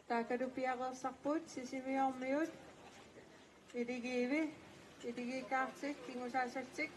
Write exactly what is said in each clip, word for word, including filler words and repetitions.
Taakkualu piareersarput Sisimiormiut Iligiivi, Iligiikkaartik, kingusaasaltik.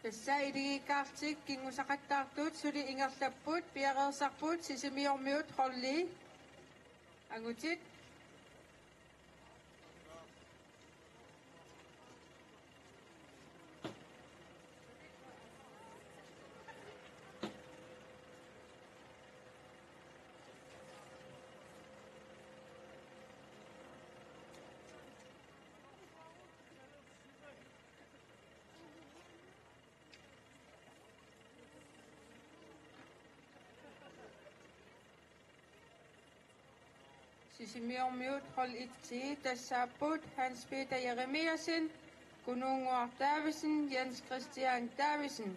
Tassa iligiikkaarlutik kingusaqattaartut suli ingerlapput, piareersarput Sisimiormiut holdi. Angutit. Sisimiormiut hold et-i tassaapput Hans Peter Jeremiassen, Kunuunnguaq Davidsen, Jens Christian Davidsen.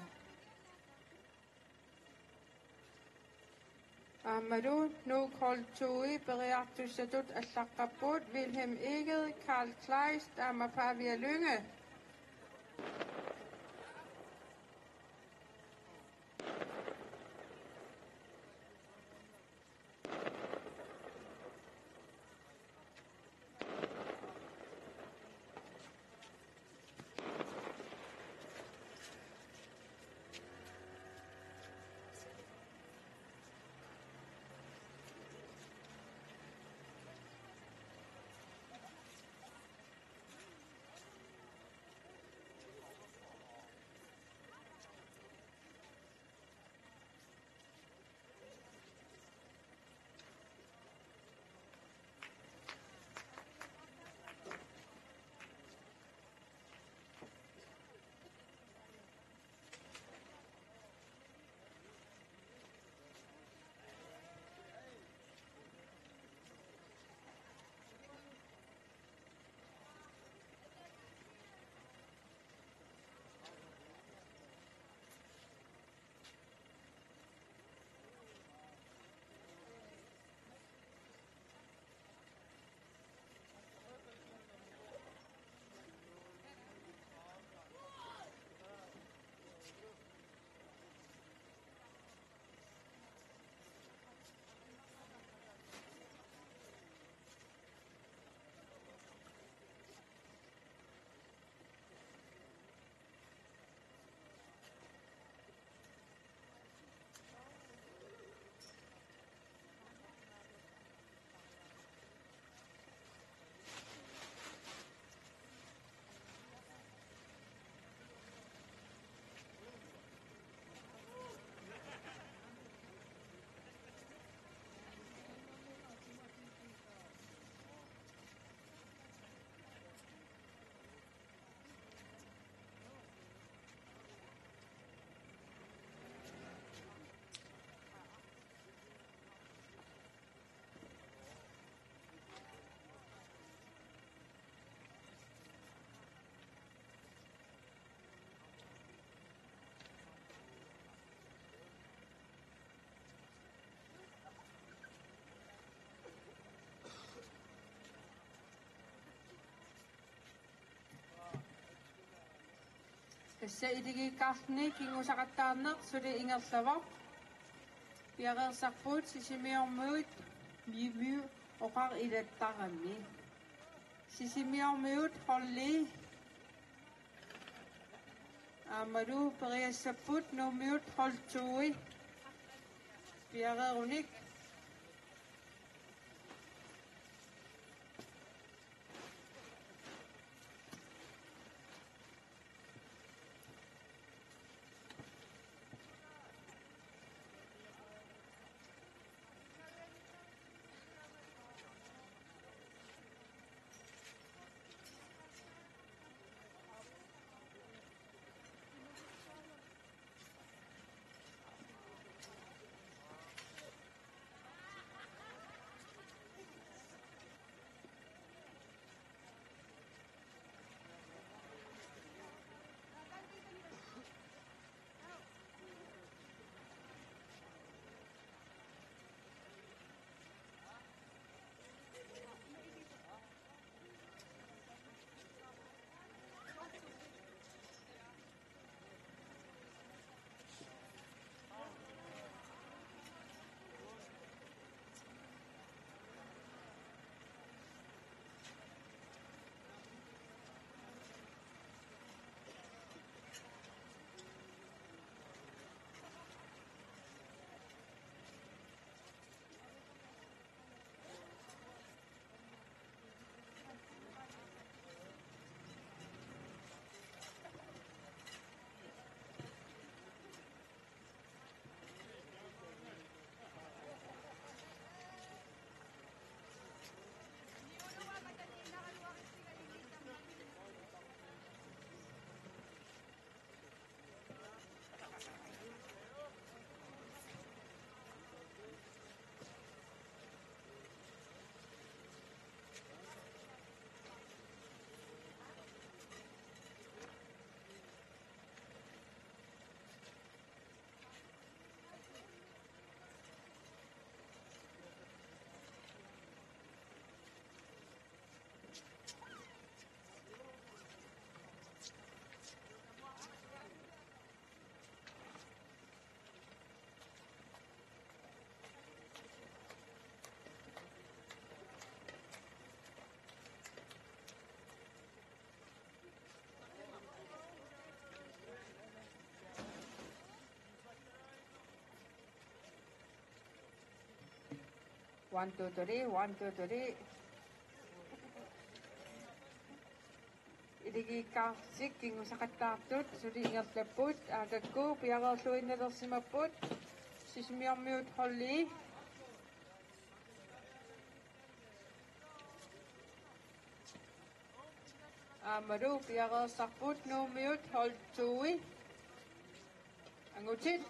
Aammalu Nuuk hold to-i periartussatut allaqqapput Wilhelm Egede, Karl Kleist aamma Pavia Lynge. Tassa iligiikkaarluni kingusaqattaarneq suli ingerlavoq. Piareersarput Sisimiormiut Miu Miu oqarilattarami. Sisimiormiut holdi aammalu periassapput Nuummiut hold to-i piareerunik. One, two, three, one, two, three. Iligiikkaartik kinngusaqattaartut suli ingerlapput, A K K piareerluinnalersimapput, Sisimiormiut holdi. Aammalu piareersarput Nuummiut hold to-i. Angutit.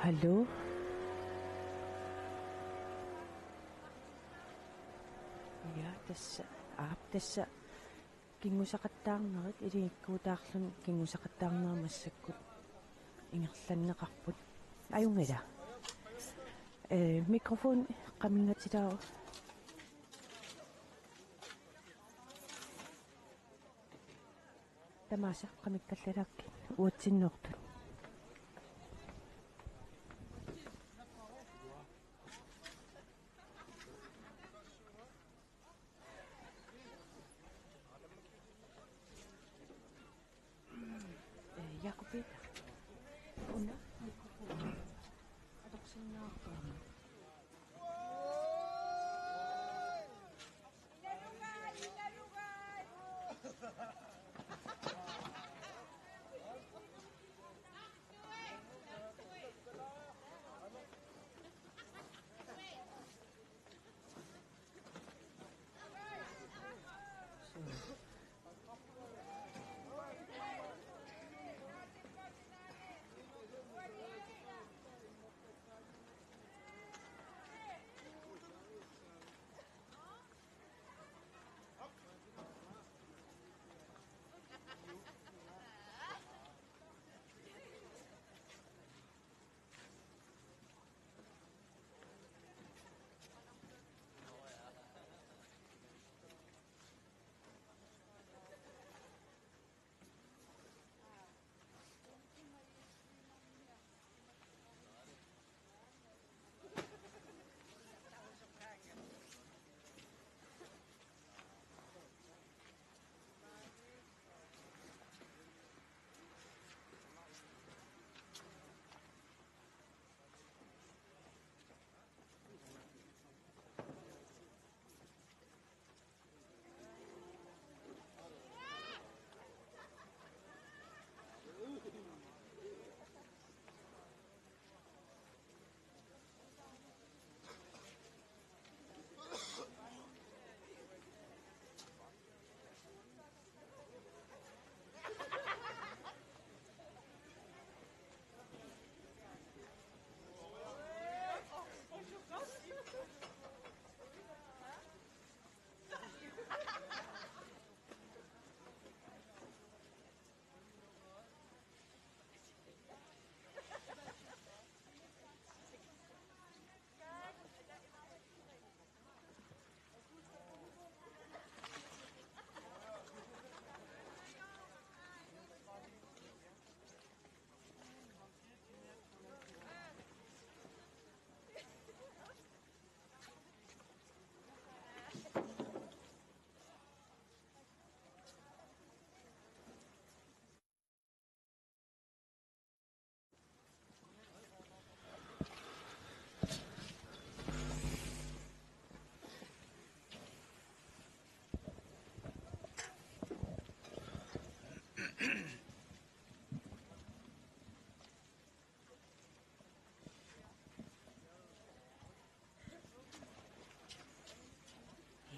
Hallo? Ja, tassa, aap, tassa. Kinngusaqattaarnerit, iligikkuutaarluni kinngusaqattaarnerit massakkut ingerlanneqarput. Ajunngilaq. Ee, mikrofon qamingatilaaruk. Tamaasa qamikkallalaakkit uatsinniortut. Ee, Jakob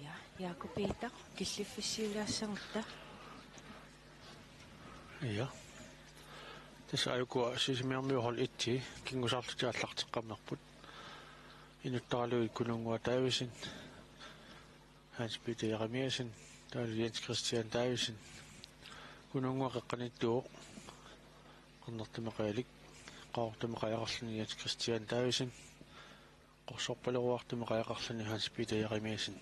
Ja, Jakob Peter, killiffissiulaassagutta. Ja. Tassa aajukua Sisimiormiut hold et kingusaarlutik aallarteqqammerput. Inuttaraluit Kununnguaq Davidsen, Hans Peter Jeremiassen, taavalu Jens Christian Davidsen. Kununnguaq qeqqaniittuuvoq, qernertumik qajalik, qaqortumik qajaqarluni Jens Christian Davidsen, qorsorpaleruartumik qajaqarluni Hans Peter Jeremiassen.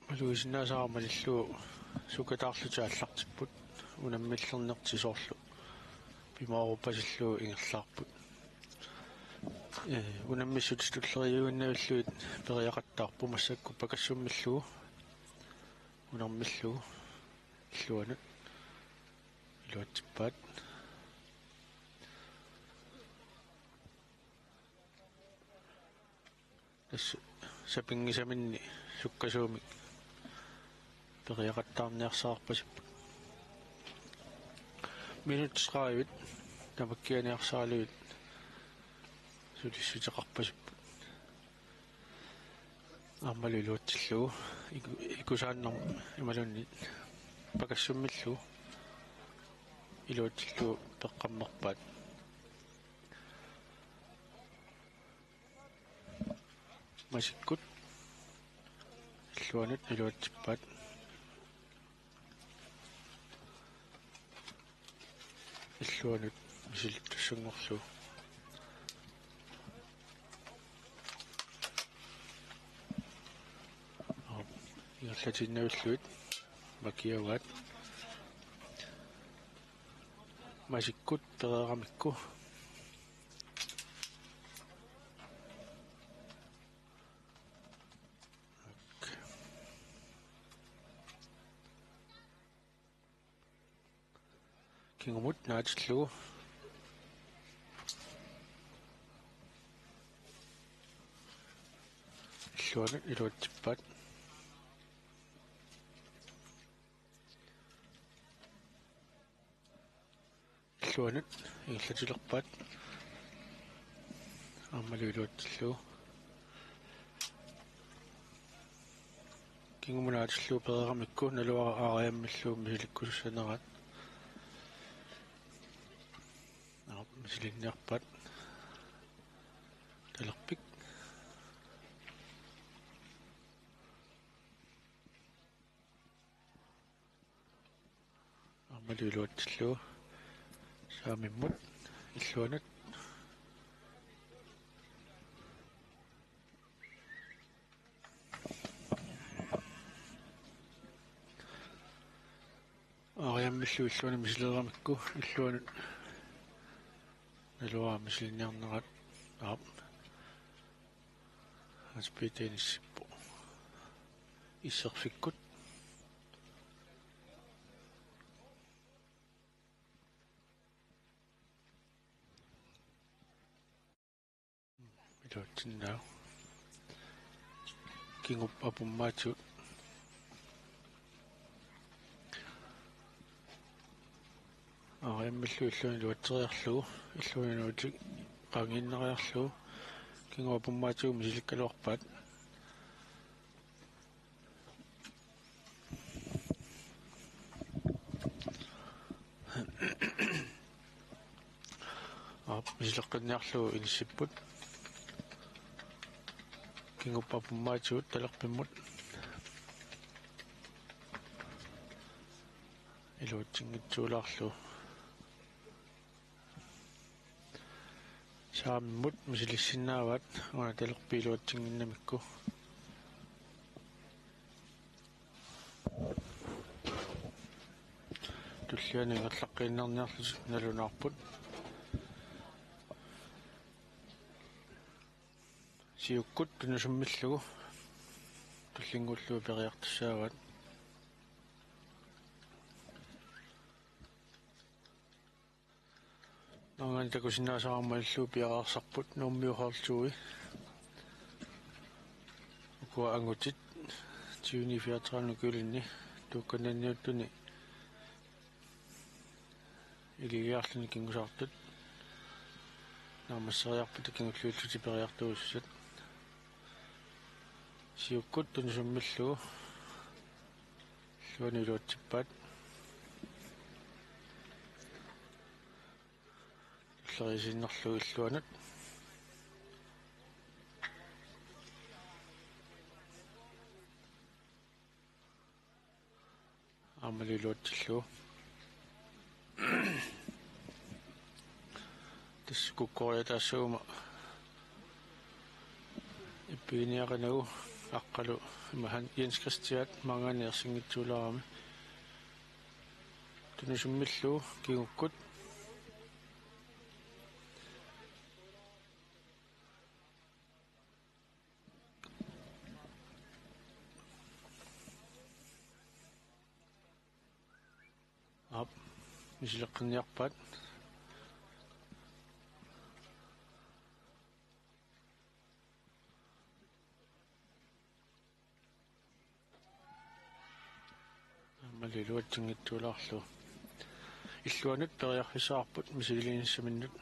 Malugisinnaasara malillugu sukataarlutik aallartipput, unammillernertik soorlu pimoorupasillugu ingerlaarput. Ee, unammissutsit tulleriiaannavillugit periaqattaarput massakkut pakassummillugu unammillugu illuanut iluatsippaat. Tassa sapinngisaminni sukkasuumik periaqattaarniarsarpasipput. Minutsit tredive tamakkianiarsaralugit sulissuteqarpasipput. Aammalu iluatsillugu iku-, ikusaannarmik imaluunniit pakassummillugu iluatsillugu peqqammerpaat. Masikkut illuanut iluatsippaat. Illuanut misilittussanngorlugu. Aap, ingerlatiinnavillugit makiugaat. Masikkut pereeramikku. Kingumut naatillugu. Illuanut iluatsippaat. Illuanut ingerlatilerpaat. Aammalu iluatsillugu. Kingumut naatillugu pereeramikku naluara aariammillugu misilikkusussanerat. Aap, misilinniarpaat talerpik. Aammalu iluatsillugu saamimmut illuanut. Aariammillugu illuanut misileeramikku illuanut naluara misilinniarnerat. Aap. Hans Peter inissippoq. Isserfikkut. Iluatsinnaavoq. Kingup apummaatsigu. Aariammillugu illuanut iluatseriarlugu, illuanut iluatsit qaangiinnariarlugu, kingup apummaatsigu misilikkaluarpaat. Aap, misileqqinniarlugu inissipput. Kingup apummaatsigut talerpimmut. Iluatsinngitsuulaarlugu. Saamimmut misilissinnaavaat una talerpiit iluatsinnginnamikku. Tullianut ingerlaqqiinnarniarlutik nalunaarput. Siukkut tunusummillugu tullinnguullugu periartussaavaat. Maanngaanniit takusinnaasara aamma illup piareersarput Nuummiut H L to-i. Ukua angutit tyveni fireogtredive kyllinni tuukkananniuttuni iligiarluni kingusaartut. Naammasseriarpata kingulliullutik periartuussat. Siukkut tunusummillugu. Illuanut iluatsippaat. Tulleriiaasiinnarlugu illuanut. Aammalu iluatsillugu. Tassa kukkoriataassuuguma ippiginiaqinagu Aqqalu imaluunniit Jens Christian maanngaanniit ersinngitsuulaarami. Tunusummillugu kingukkut. Aap, misileqqinniarpaat. Aammalu iluatsinngitsuulaarlugu. Illuanut periarfissaqarput misililiinissaminnut.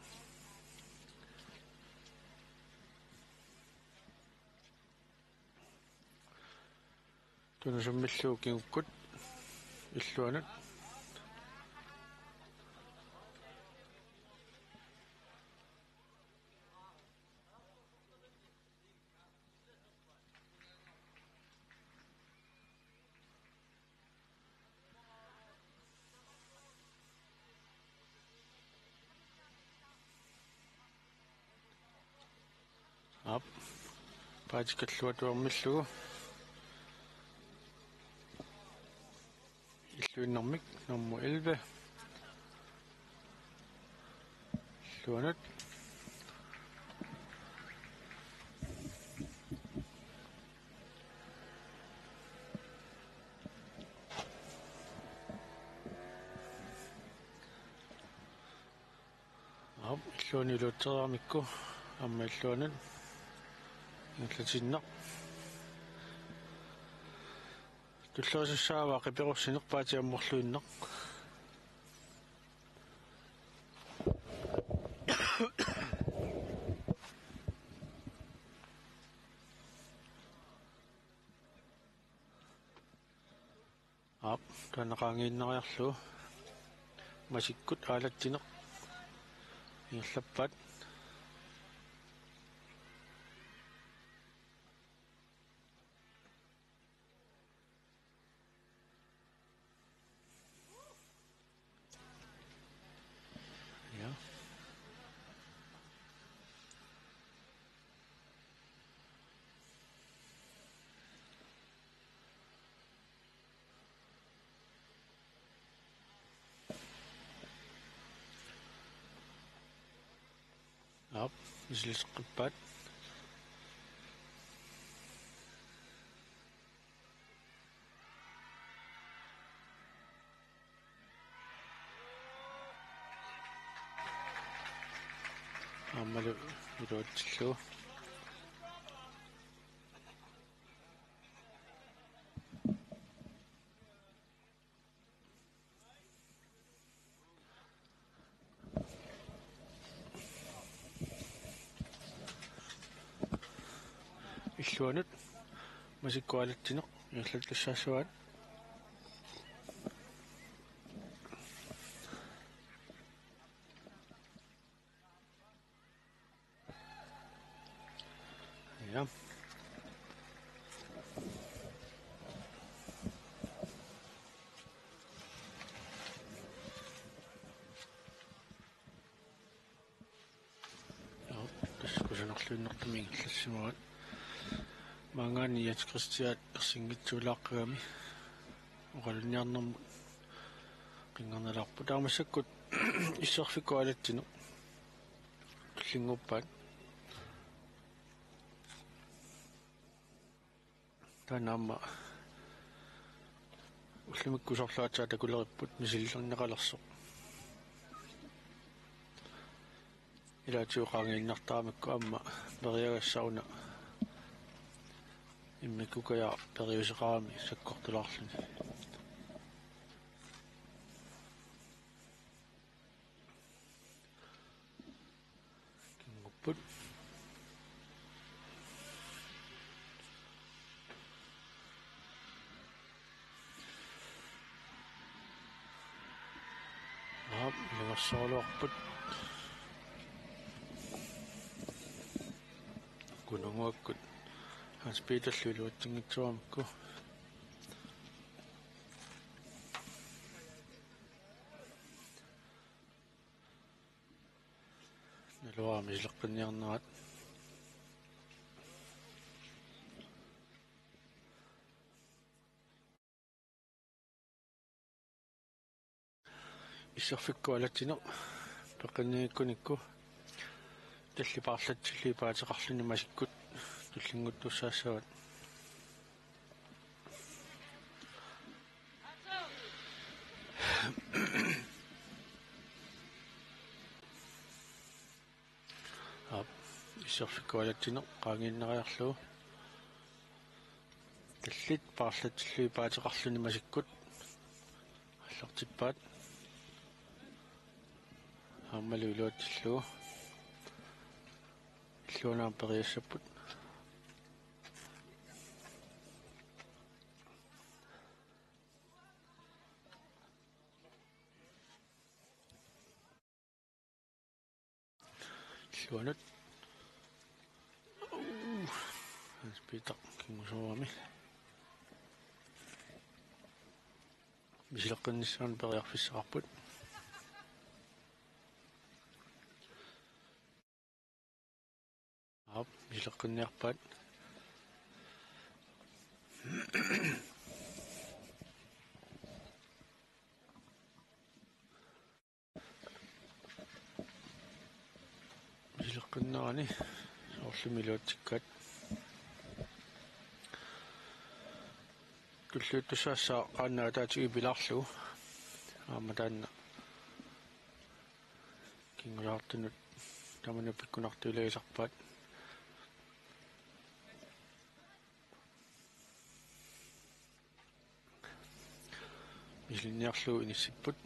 Tunusummillugu kingukkut illuanut. Aap. Paatikkalluatuarmillugu. Illuinnarmik nummer elleve. Illuanut. Aap, illuanut iluatseriaramikku aamma illuanut ingerlatiinnaq. Tullerisussaavaa qiperussineq paati ammorluinnaq. Aap, taanna qaangiinnariarlugu masikkut aalatsineq ingerlappaat. Ja. Aap, misiliseqqippaat. Aammalu iluatsillugu. Illuanut masikkut aalatsineq ingerlattussaassavaat. Ja. Joo, tassa kusanarluinnartumik ingerlassimavat. Maanngaanniit Jens Christian ersinngitsuulaaqqagami oqalunniarnermut qinngarnalaarpoq. Taava massakkut isserfikkut aalatsineq tullinnguuppaat. Taanna aamma ullumikkut soorlu aatsaat takuleripput misililerneqalersoq. Ilaatigut qaangiinnartaramikku aamma periagassaq una immikkukajaq periuseqarami sakkortulaarluni. Kingupput. Aap, iluarsoraluarput. Kunanguakkut Hans Peterlu iluatsinngitsooramikkit. Naluara misileqqinniarnerat. Isserfikkut aalatsineq peqqinnigikkunikku tallit paarlatsillugit paateqarluni masikkut tullinnguuttussaassavat. Aap, isserfikkut aalatsineq qaangiinnariarlugu. Tallit paarlatsillugit paateqarluni masikkut aallartippaat. Aammalu iluatsillugu. Illuanut aamma periassapput. Illuanut. Uu, Hans Peter kingusoorami. Misileqqinnissaanut periarfissaqarput. Aap, misileqqinniarpaat. Misileqqinnerani soorlumi iluatsikkaat. Tulliuttussaassaaq qaannat ataatsimut pilaarlugu. Aamma taanna kingusaartunut tamanut pikkunartuilagisarpaat. Misilinniarlugu inissipput.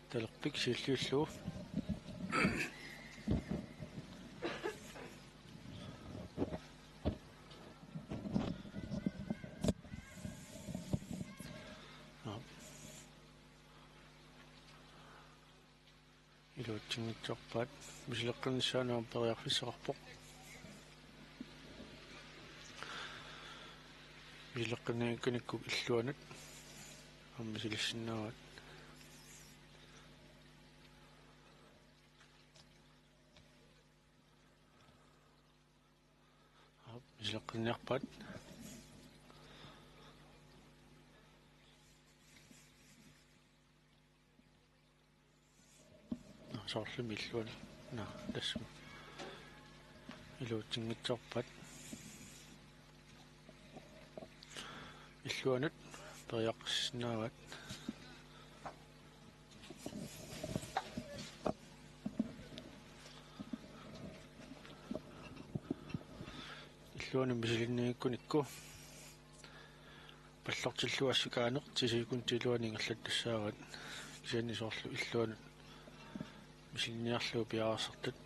Talerpik siulliullugu. Iluatsinngitsoorpaat. Misileqqinnissaanut aamma periarfissaqarpoq. Misileqqinniarnikuunikku illuanut aamma misilissinnaavaat. Aap, misileqqinniarpaat. Naa, soorlumi illuanut. Naa, tassa. Iluatsinngitsoorpaat. Illuanut periarfissinnaavaat. Illuanut misilinniarnikuunikku pallortillugu assukaaneq ti sekundit iluanni ingerlattussaavaat, kisianni soorlu illuanut misilinniarlugu piareersartut.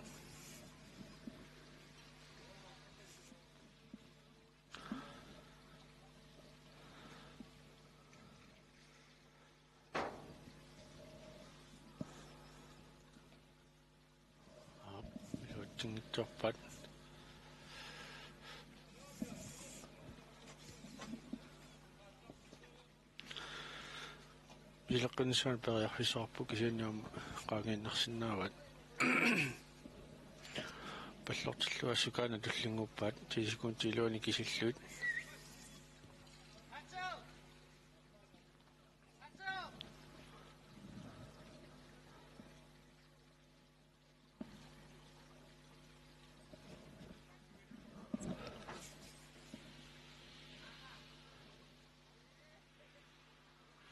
Aap, iluatsinngitsoorpaat. Misileqqinnissaanut periarfissaqarpoq, kisianni aamma qaangiinnarsinnaavaat. Pallortillugu assukaaneq tullinnguuppaat, ti sekundit iluanni kisillugit.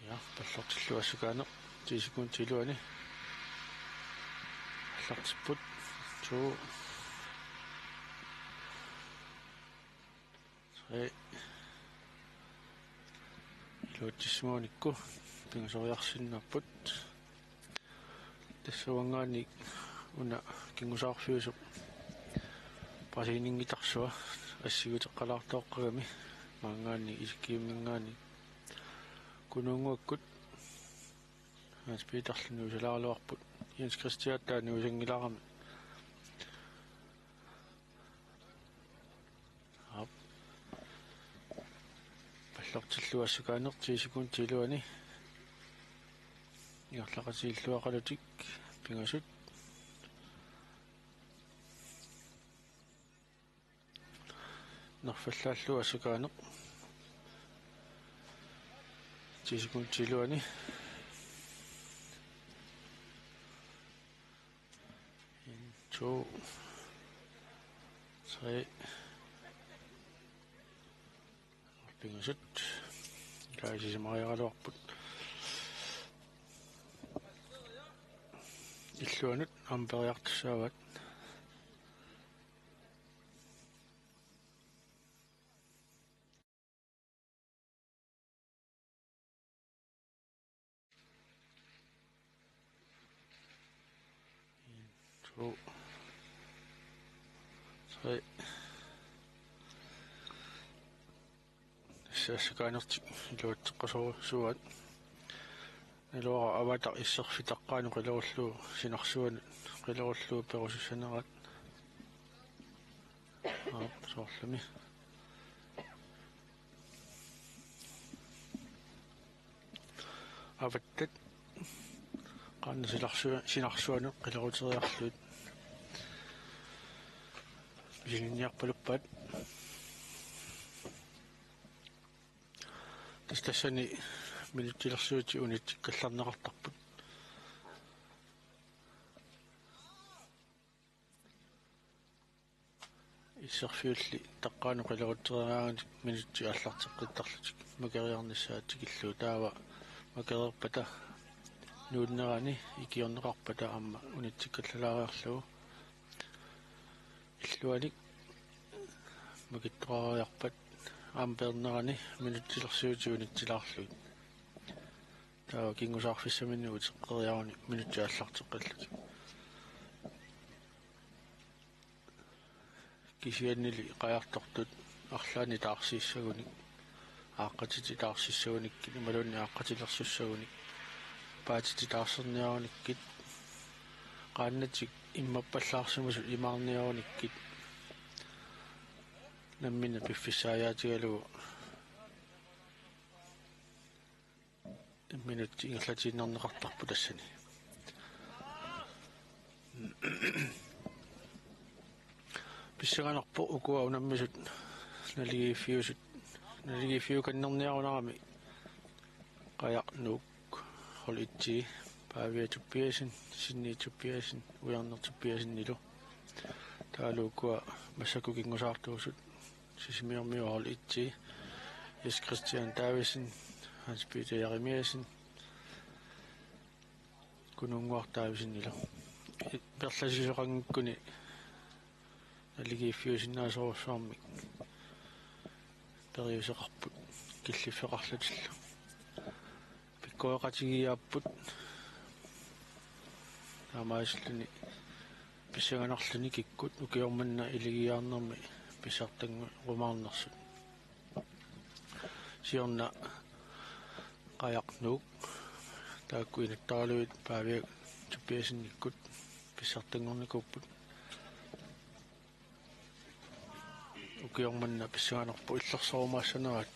Ja, pallortillugu assukaaneq ti sekundit iluanni. Aallartipput. To. Tre. Iluatsissimagunikku pingasuusiarsinnaapput. Tassa uanngaanniit una kingusaarfiusup Brasilianinngitarsuaq assiguteqqalaartoqqagami maanngaanniit isikkiuminngaanniit Kunuunnguakkut Hans Peterlu nuusalaaraluarput, Jens Christian taanna nuusanngilarami. Aap. Pallortillugu assukaaneq ti sekundit iluanni. Ingerlaqatigiilluaqalutik pingasut. Nerfallaallugu assukaaneq ti sekundit iluanni. En, to, tre. Pingasut. Ilaa sisamariaraluarput. Illuanut aamma periartussaavaat. To. Tre. Tassa assukaanertik iluatseqqasorsuuaat. Iluara avataq isserfik taqqaanut qilerullugu sinarsuanut qilerullugu perusussaneraat. Aap, soorlumi. Avattat qaannat silarsu-, sinarsuanut qileruteriarlugit misilinniarpaluppaat. Tassa tassani minutsilersuutit unitsikkallarneqartarput. Isserfiulli taqqaanut qileruteriaraangatik minutsit aallarteqqittarlutik makeriarnissaat tikillugu, taava makereerpata nuunnerani ikiorneqarpata aamma unitsikkallalaareerlugu. Illuanik makittoqariarpat aamma peernerani minutsilersuutit unitsilaarlugit. Taava kingusaarfissaminnik uteqqeriaruni minutsit aallarteqqillutik. Kisiannili qajartortut arlaannik taarsiissagunik, aaqqatitit taarsissagunikkit imaluunniit aaqqatilersussagunik, paatitit taarserniarunikkit, qaannatik immappallaarsimasut imaarniarunikkit namminneq piffissaajaatigalugu imminut ingerlatiinnarneqartarpoq tassani. Pissanganarpoq ukua unammisut naligiiffiusut, naligiiffiukannerniarunarami Qajaq Nuuk, hold et-i, Pavia Tobiassen, Sinni Tobiassen, Ujarneq Tobiassenilu. Taavalu ukua massakkut kingusaartuusut Sisimiormiut, hold et-i, Jens Christian Davidsen, Hans Peter Jeremiassen, Kununnguaq Davidsenilu. Perlasisoqanngikkuni naligiiffiusinnaasorujussuarmik periuseqarput killiffeqarlutillu. Pikkoreqatigiiaapput taamaasilluni pissanganarluni kikkut ukioq manna ilagiiaarnermi pissartanngorluinnarnersut. Siorna Qajaq Nuuk, taakku inuttaraluit Pavia Tobiassenikkut pissartanngornikuupput. Ukioq manna pissanganarpoq illersorumaassaneraat.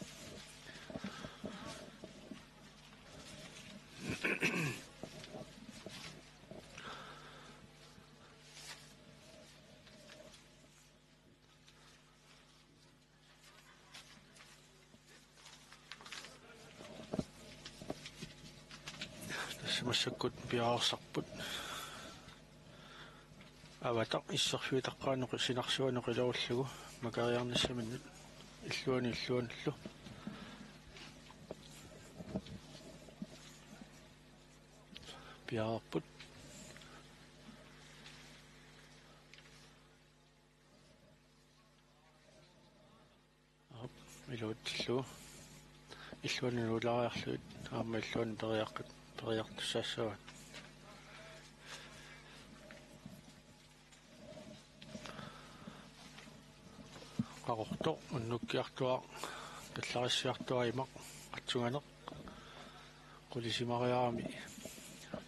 Tassa massakkut piareersarput. Avataq isserfiutaqqaarneq sinarsua noqilerullugu makariarnissaminnut illuanut illuanullu piareerput. Aap, iluatsillugu. Illuanut nuulaariarlugit aamma illuanut periartut, periartussaassavaat. Qaqortoq unnukkiartuaaq, kallarissiartuaaq imaq, qatsunganeq qulisimariarami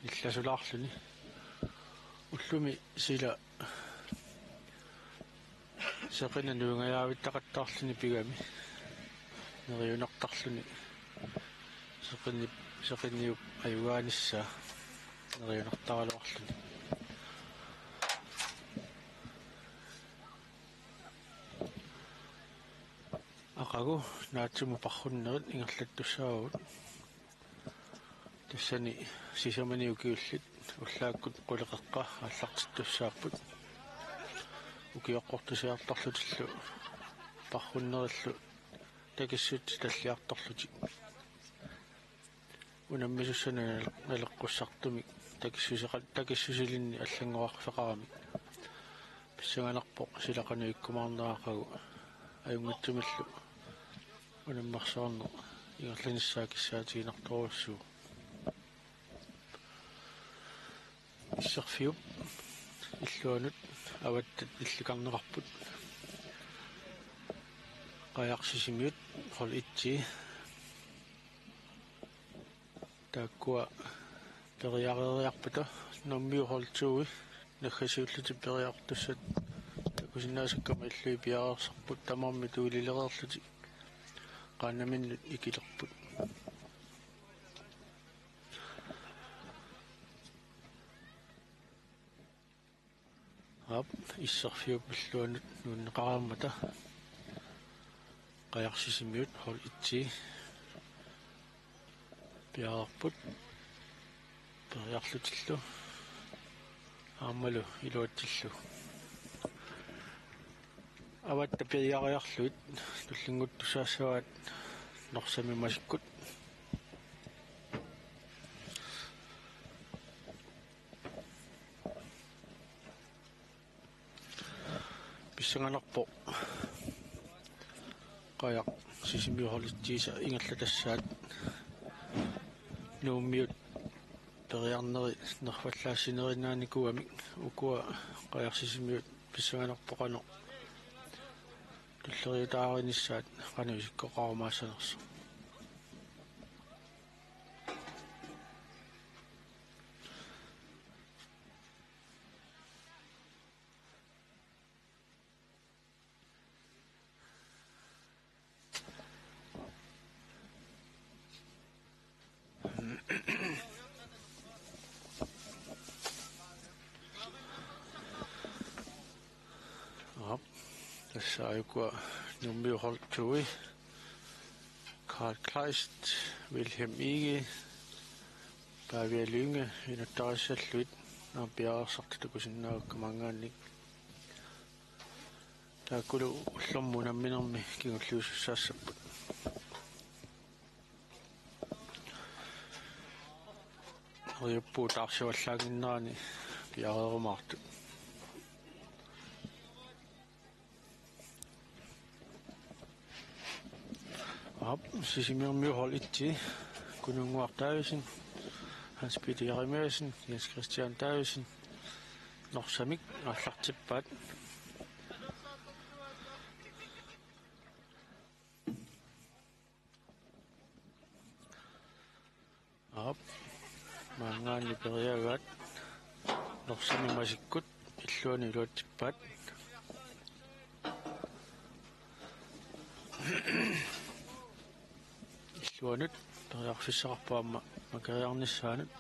nillasulaarluni. Ullumi sila seqineq nuingajaavittaqattaarluni pigami neriunartarluni seqinni-, seqinniup ajugaanissaa neriunartaraluarluni. Aqagu naatsumut parrunnerit ingerlattussaavagut. Tassani sisamani ukiullit ullaakkut quleqeqqa aallartittussaapput. Ukioqqortusiartorlutillu parrunnerillu takissuseq talliartorlutik. Unammisussanut naleqqussartumik takissuseqa-, takissusilinnik allanngorarfeqaramik. Pissanganarpoq sila qanoq ikkumaarnera aqagu ajunngitsumillu unammersuarneq ingerlanissaa kissaatiginartorujussuuvoq. Isserfiup illuanut Avattat illikarneqarput. Qajaq Sisimiut, hold et-i. Taakkua periareeriarpata Nuummiut, hold to-i, naggasiullutik periartussat takusinnaasakkama illui piareersarput, tamarmik tuulilereerlutik qaannaminnut ikilerput. Aap, isserfiup illuanut nuunneqareermata Qajaq Sisimiut, hold et-i, piareerput periarlutillu aammalu iluatsillugu. Avatta piareeriarlugit tullinnguuttussaassavaat Norsami masikkut. Pissanganarpoq Qajaq Sisimiut, hold et-iisa ingerlatassaat Nuummiut periarneri nerfallaassinerinaanikuugamik. Ukua Qajaq Sisimiut pissanganarpoq qanoq tulleriutaarinissaat, qanoq isikkoqarumaassanersoq. Tassa aajukua Nuummiut hold to-i, Karl Kleist, Wilhelm Egede, Pavia Lynge inuttarissallutik aamma piareersartut takusinnaavakka maanngaanniit. Taakkulu ullormut unamminermi kingulliusussaassapput. Neriuppugut taarsivallaannginnerani piareerumaartut. Aap, Sisimiormiut hold et-i, Kununnguaq Davidsen, Hans Peter Jeremiassen, Jens Christian Davidsen, Norsamik aallartippaat. Aap, maanngaanniit periagaat Norsamik masikkut illuanut iluatsippaat. Illuanut periarfissaqarpoq aamma makeriarnissaanut.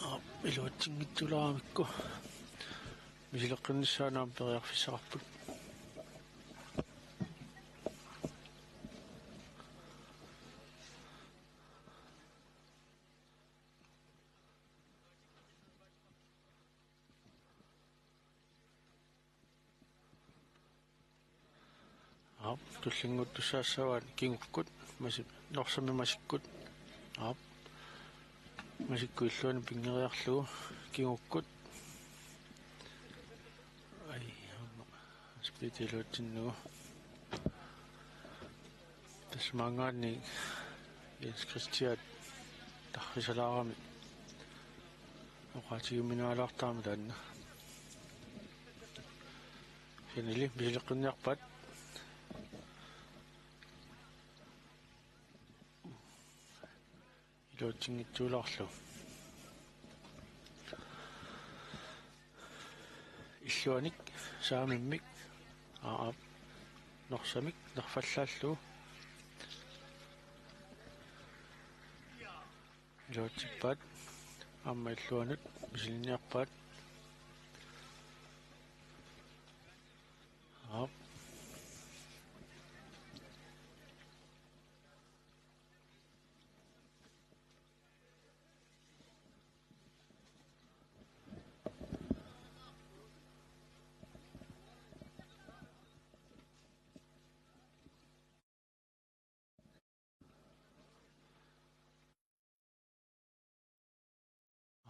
Aap, iluatsinngitsooramikkit misileqqinnissaanut aamma periarfissaqarput. Aap, tullinnguuttussaassavaat kingukkut, masi-, Norsamik masikkut. Aap. Masikkut illuanut pinngeriarlugu kingukkut. Ai, aamma. Speed iluatsinnagu. Tassa maanngaanniit Jens Christian tarrisalaarami oqaatigiuminaalaartarami taanna. Kisiannili misileqqinniarpaat. Iluatsinngitsoorlugu. Illuanik saamimmik, aap, Norsamik nerfallaallugu. Iluatsippaat, aamma illuanut misilinniarpaat. Aap.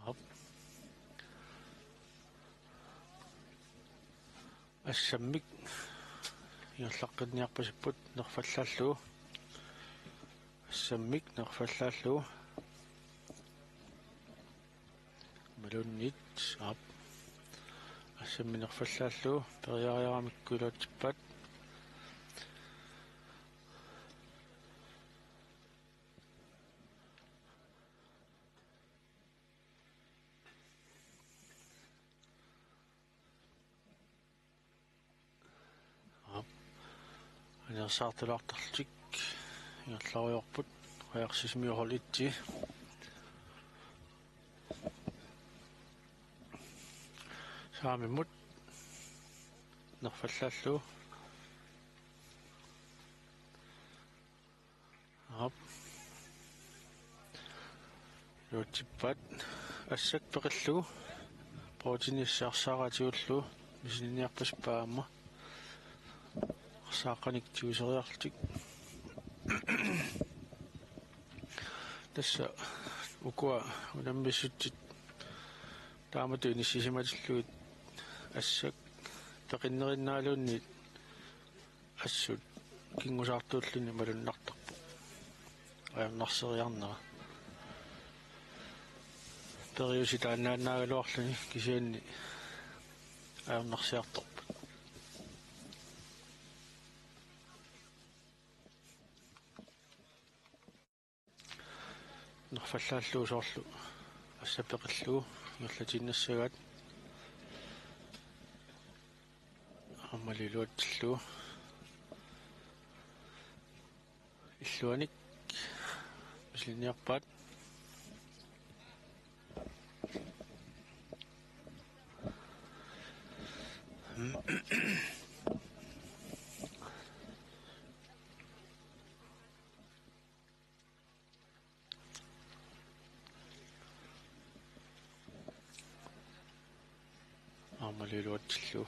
Aap. Assammik ingerlaqqinniarpasipput nerfallaallugu. Assammik nerfallaallugu. Imaluunniit, aap. Assammik nerfallaallugu, periariaramikku iluatsippaat. Aap. Anisaartulaartarlutik ingerlarujoorput, Qajarsiaq Sisimiut hold et-i. Saamimmut nerfallaallugu. Aap. Iluatsippaat, assak peqillugu. Proteini assaarsaaraatigullugu misilinniarpasippaa aamma. Arsaaqqanik tiguseriarlutik. Tassa ukua unammissutsit taamatut inissisimatillugit assak peqinnerisinnaaluunniit assut kingusaartuulluni malunnartarpoq. Ajornarseriarnera. Periuseq taannaannaagaluarluni kisianni ajornarsiartorpoq. Nerfallaallugu soorlu assap peqillugu ingerlatiinnassagaat. Aammali iluatsillugu. Illuanik Kiniarpaat. Aamma iluatsillugu.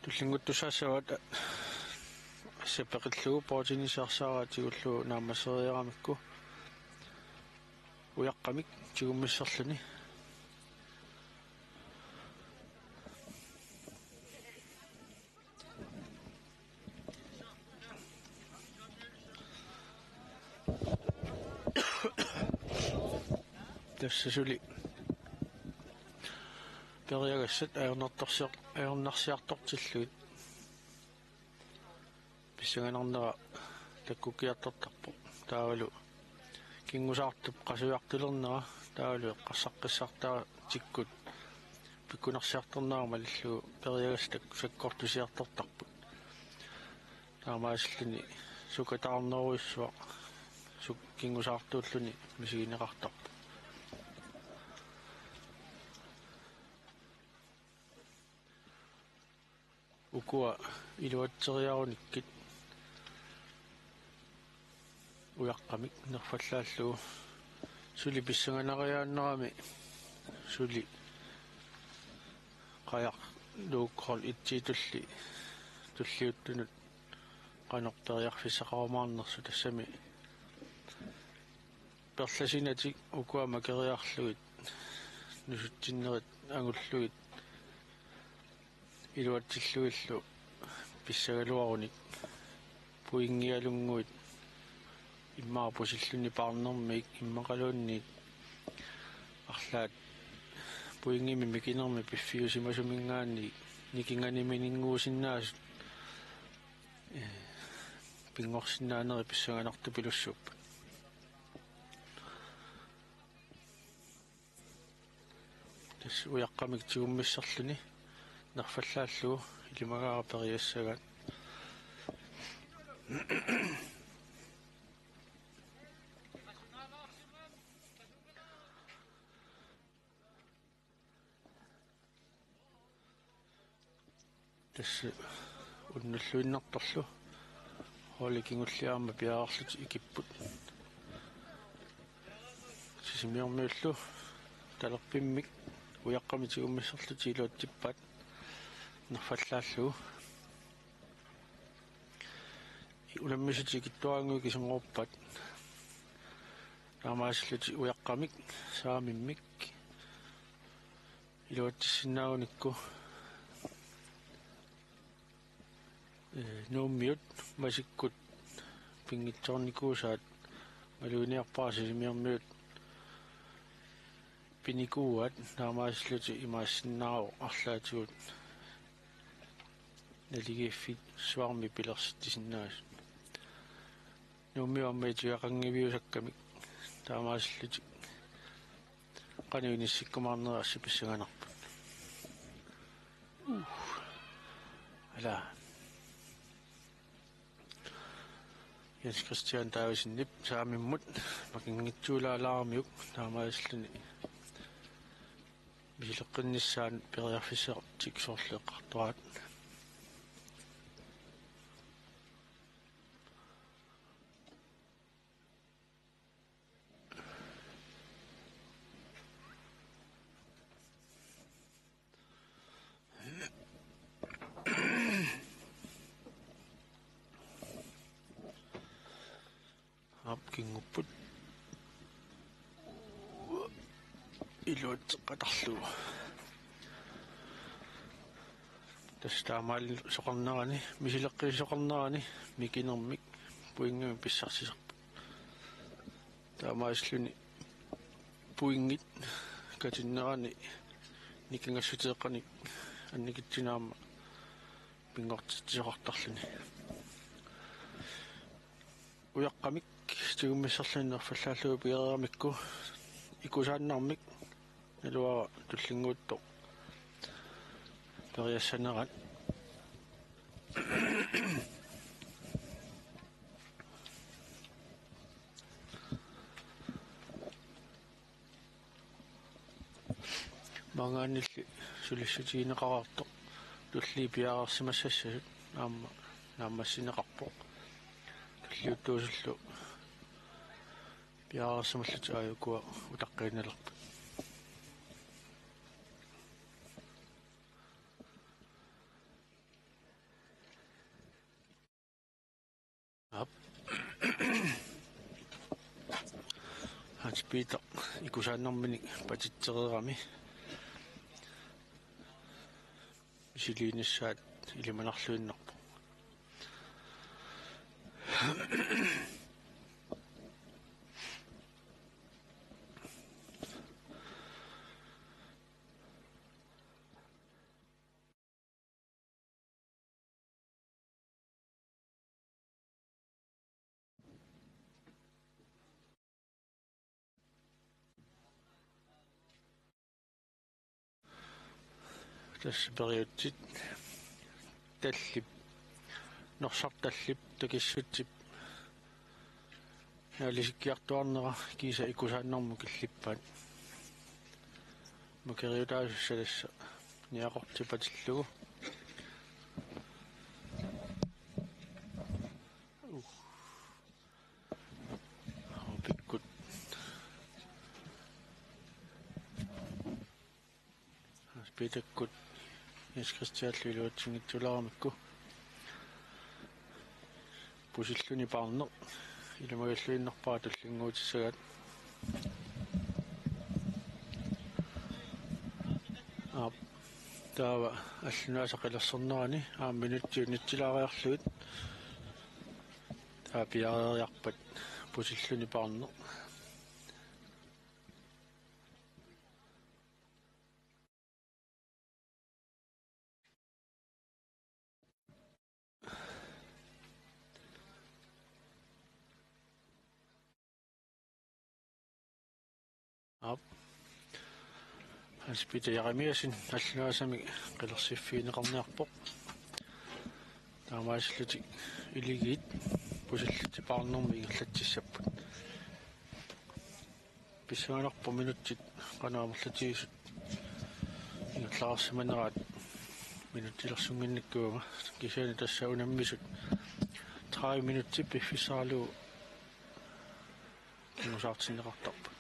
Tullinnguuttussaassavaat, sappeqillugu bordtennisimi arsaarigullugu naammassereeramikku. Ujaqqamik tigummisserluni. Tassa suli periagassat ajornartorsior-, ajornarsiartortillugit pissanganarnera takkukkiartortarpoq. Taavalu kingusaartup qasujartulernera taavalu eqqarsaqqissartaa tikkut pikkunarsiartornera malillugu periagassat sakkortusiartortarput. Taamaasilluni sukataarnerujussuaq suk-, kingusaartuulluni misigineqartarpoq. Ukua iluatseriarunikkit ujaqqamik nerfallaallugu suli pissanganariaannerami suli qajaq Luke hold et-itulli tulliuttunut qanoq periarfissaqarumaarnersut tassami perlasinatik ukua makeriarlugit nusutsinnerit angullugit iluatsillugillu pissagaluarunik pointialunnguit immaqa pusilluni paarnermiit immaqaluunniit arlaat pointimik mikinermik piffiusimasuminngaanniit nikinganiminnguusinnaasut, ee, pinngorsinnaanerit pissanganartupilussuupput. Tassa ujaqqamik tigummisserluni nerfallaallugu ilimagaara periassagaat. Tassa unnulluinnartorlu holdit kingulliit aamma piareerlutik ikipput. Sisimiormiullu talerpimmik ujaqqamik tigummisserlutik iluatsippaat nerfallaallugu. Unammisut ikittuaraannguit ikisinngorpaat. Taamaasillutik ujaqqamik saamimmik iluatsissinnaagunikku, ee, Nuummiut masikkut pinngitsoornikuusaat maluginiarpara Sisimiormiut pinikuuaat, taamaasillutik imaassinnaavoq arlaatigut naligiiffissuarmik pilersitsisinnaasut. Nuummiut aamma itugaqanngiviusakkamik taamaasillutik qanoq inissikkumaarnerat assut pissanganarput. Uh. Ala. Jens Christian Davidsenip saamimmut makinngitsuulaalaaramiuk taamaasilluni misileqqinnissaanut periarfissartik soorlu eqqartoraat. Aap, kingupput. Iluatseqatarlugu. Tassa taamaalisoqarnerani, misileqqiisoqarnerani mikinermik pointimik pissarsisarput. Taamaasilluni pointit katinnerani nikingassuteeqqanik annikitsunik aamma pinngortitsisoqartarluni. Ujaqqamik tigummisserluni nerfallaallugu piareeramikku ikusaannarmik naluara tullinnguuttoq periassanerat. Maanngaanniilli sulissutigineqareertoq tulliit piareersimassassasut aamma naammassineqarpoq. Tulliuttuusullu piareersimallutik aajukua utaqqiinnalerput. Aap. Hans Peter ikusaannerminik patitsereerami misiliinissaat ilimanarluinnarpoq. Tassa periutsit tallip, norsartallip, takissutsip naalisikkiartuarnera kiisa ikusaannermut killippaat. Makeriutaasussat tassa niaqortippatillugu. Uh. Pikkut. Hans Peterikkut Jens Christianillu iluatsinngitsulaaramikku. Pusilluni paarneq ilumagalluinnarpara tullinnguutissagaat. Aap, taava allunaasaq qilersornerani aamma minutsini unitsilaariarlugit taava piareeriarpat pusilluni paarneq. Aap. Hans Peter Jeremiassen allunaasamik qilersiffigineqarniarpoq. Taamaasillutik iligiit pusillutik paarnermi ingerlatsissapput. Pissanganarpoq minutsit qanoq amerlatigisut ingerlaarsimaneraat minutsilersunnginnikkut, kisianni tassa unammisut tredive minutsit piffissaralugu kingusaartinneqartarput.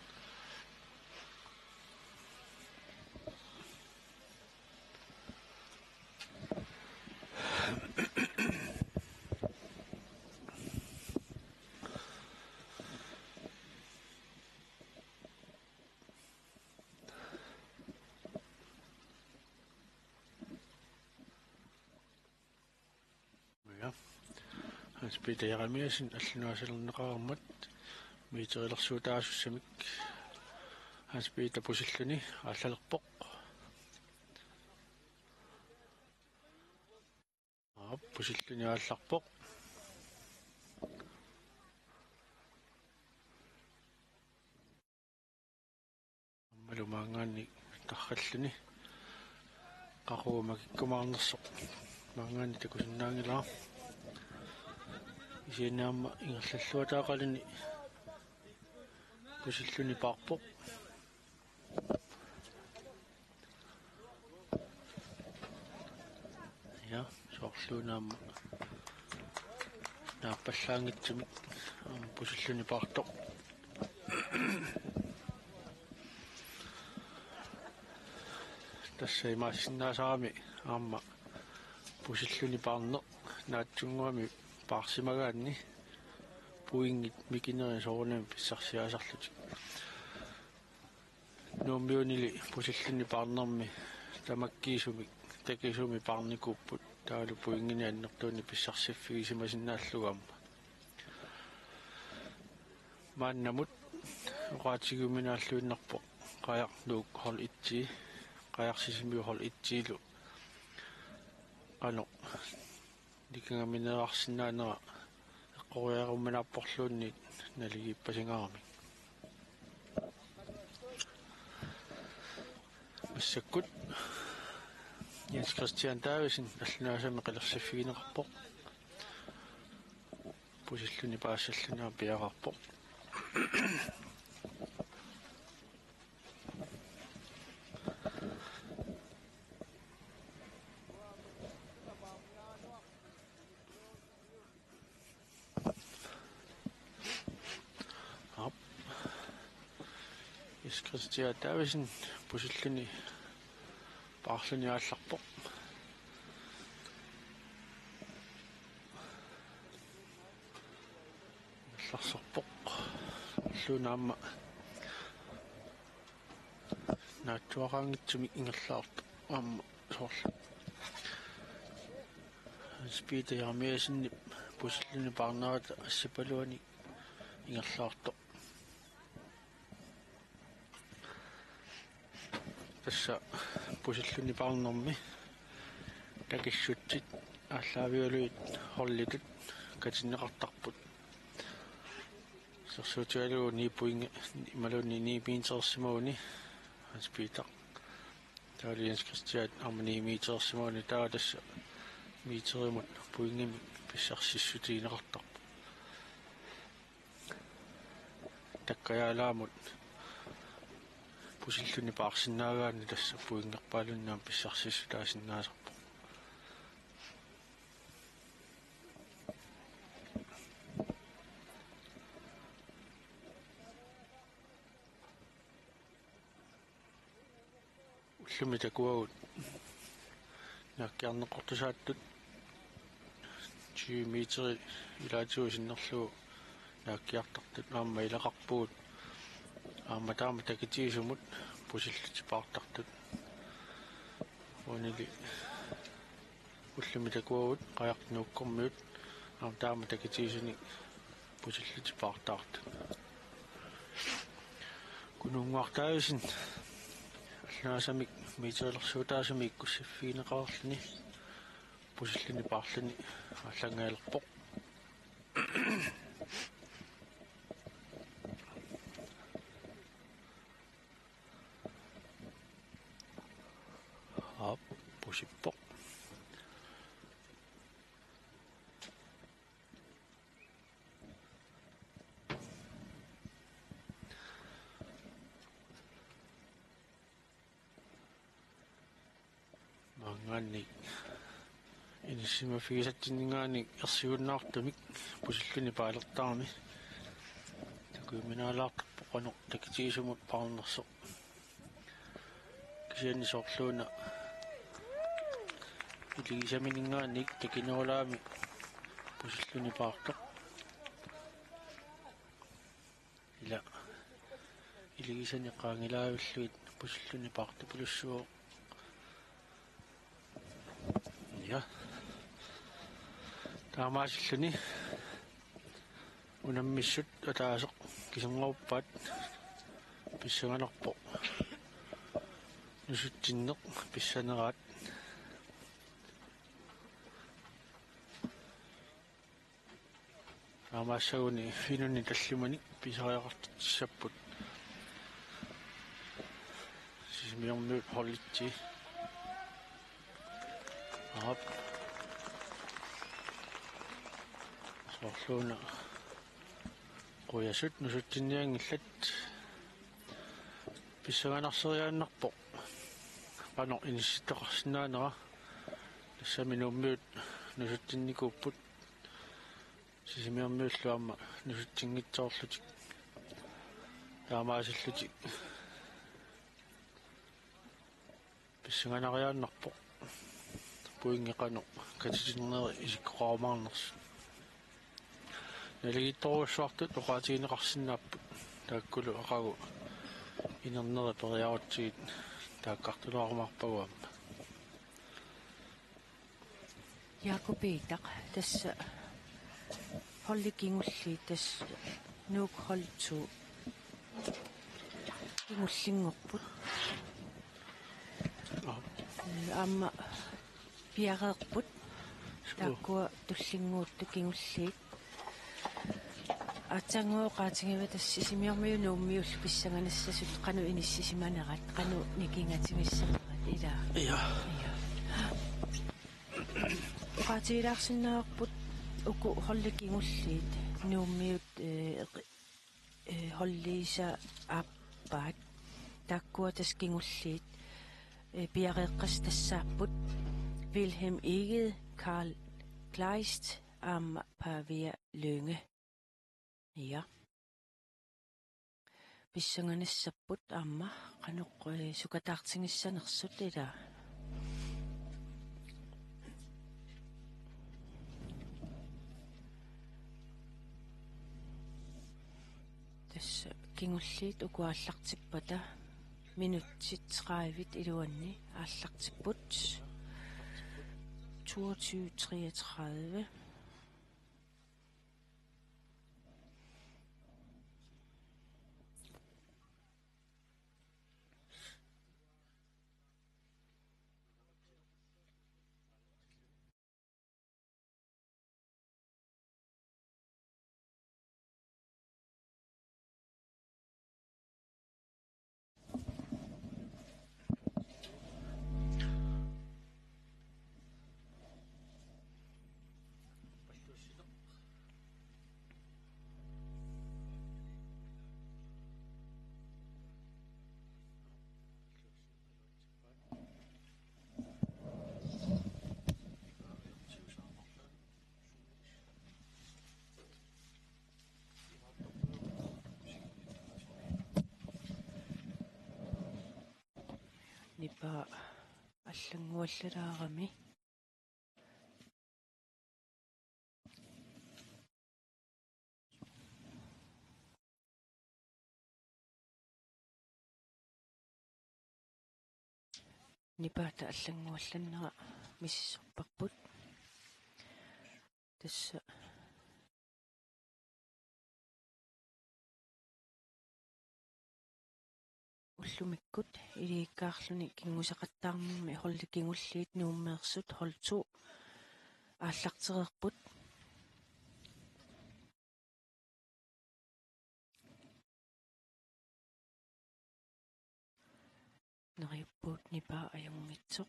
Ja. Hans Peter Jeremiassen allunaasalerneqareermat meterilersuutaasussamik Hans Peter pusilluni aallalerpoq. Aap, pusilluni aallarpoq. Aammalu maanngaanniit tarralluni qaqugu makikkumaarnersoq maanngaanniit takusinnaanngilara. Kisianni aamma ingerlalluataaqaluni pusilluni paarpoq. Ja, soorluuna aamma naappallaanngitsumik aamma pusilluni paartoq. Tassa imaassinnaasarami aamma pusilluni paarneq naatsunnguamik paarsimagaanni pointit mikinerini soorunami pissarsiaasarlutik. Nuummiunili pusilluni paarnermi tamakkiisumik takisumik paarnikuupput, taavalu pointinik annertuunik pissarsiffigisimasinnaallugit aamma. Maannamut oqaatigiuminaalluinnarpoq Qajaq Nuuk hold et, Qajaq Sisimiut hold et-ilu qanoq nikangamineerarsinnaanera eqqoriaruminaapporluunniit naligiippasingaarami. Massakkut Jens Christian Davidsen allunaasamik qilersiffigineqarpoq. Pusilluni paassalluni piareerpoq. Jens Christian Davidsen pusilluni paarluni aallarpoq. Ingerlarsorpoq. Illuuna aamma naatsuaqaanngitsumik ingerlaartoq aamma soorlu Hans Peter Jeremiassenip pusilluni paarnerata assipaluani ingerlaartoq. Tassa pusilluni paarnermi takissutsit aallaavigalugit holditut katinneqartarput. Isersuutigalugu ni pointi imaluunniit ni meterersimaguni Hans Peter. Taavalu Jens Christian aamma ni meterersimaguni, taava tassa meterimut pointimik pissarsissutigineqartarpoq. Takkajaalaammut pusilluni paarsinnaagaanni tassa pointerpaalunnik aamma pissarsissutaasinnaasarpoq. Ullumi takuagut naakkiarneqartusaattut tyve meteri ilaatigut sinnerlugu naakkiartartut aamma ilaqarpugut. Aamma taama takitigisumut pusillutik paartartut. Uanili ullumi takuagut Qajartup Nuukkormiut aamma taama takitigisunik pusillutik paartaartut. Kununnguaq Davidsen allaasamik meterilersuutaasumik ikkussiffigineqarluni pusilluni paarluni aallanngajalerpoq. Aap, pusippoq. Maanngaanniit inissisimaffigisatsinninngaanniit ersigunnaartumik pusilluni paalertarami takujuminaalaartarpoq qanoq takitigisumut paarnersoq. Kisianni soorluuna iligisamininngaanniit takinerulaami pusilluni paartoq. Ila iligisanik qaangilaavillugit pusilluni paartupilussuuvoq. Ja. Taamaasilluni unammissut ataaseq kiserngoorpaat pissanganarpoq nusutsinneq pissaneraat. Taamaassaguni inunnik tallimanik pisariaqartitsissapput Sisimiormiut holditsi. Aap. Soorluuna qujasut nusutsinnianngillat. Pissanganarseriaannarpoq qanoq inissittoqarsinnaanera. Tassami Nuummiut nusutsinnikuupput. Sisimiormiullu aamma nusutsinngitsoorlutik. Taamaasillutik pissanganariaannarpoq pointi qanoq katitinneri isikkoqarumaarnersut. Naligiittorujussuartut oqaatigineqarsinnaapput, taakkulu aqagu inerneri periarutsigit taakkartulaarumaarpagut aamma. Jakob Peter, tassa holdi kingulliit, tassa Nuuk hold to kingullinngorput. Aap. Aamma piareerput. Suu. Taakkua tullinnguuttut kingulliit. Aatsaannguaq oqaatigivat tassa Sisimiormiut Nuummiullu pissanganassasut qanoq inissisimanerat, qanoq nikingatigissavaat, ilaa. Ja. Ja. Oqaatigilaarsinnaavarput uku holdit kingulliit Nuummiut, eh, eh, holdiisa aappaat. Taakkua tassa kingulliit, eh, piareeqqassat tassaapput Wilhelm Egede, Karl Kleist aamma Pavia Lynge. Ja. pissanganassapput aamma qanoq, eh, sukataartigissanersut ilaa. Tassa kingulliit uku aallartippata minutsit tredive iluanni aallartipput. Toogtyve treogtredive. Nipaa allannguallalaarami. Nipaata allannguallannera misissorparput. Tassa ullumikkut iliikkaarluni kinguseqattaarnermi holdi kingulliit Nuummeersut hold to aallartereerput. Neriuppugut nipaa ajunngitsoq.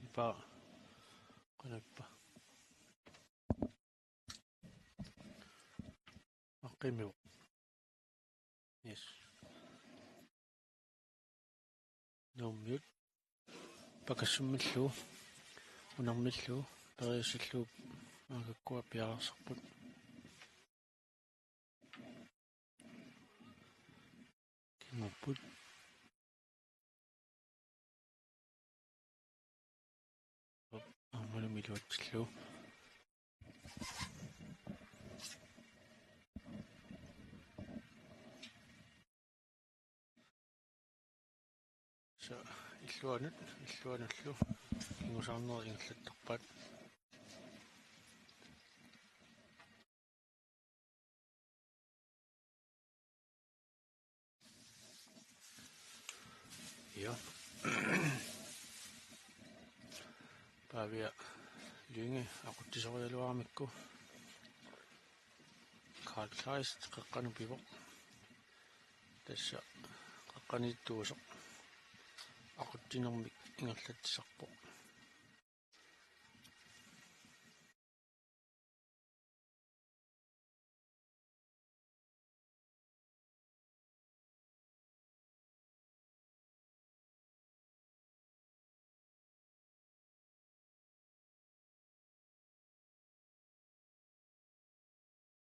Nipaa qanappa. Aqqimivoq. Yes. Nuummiut. Pakassummillu. Unamillu. Periussillu. Aakakkua piareersarput. Kingupput. Aammalumi iluatsillugu. Sa illuanut, illuanullu kingusaarnerit ingerlattarpaat. Ja. Pavia Lynge aqutsisorialuaramikku. Carl Kleist qeqqanut pivoq. Tassa qeqqaniittuusoq aqutsinermik ingerlatsisarpoq.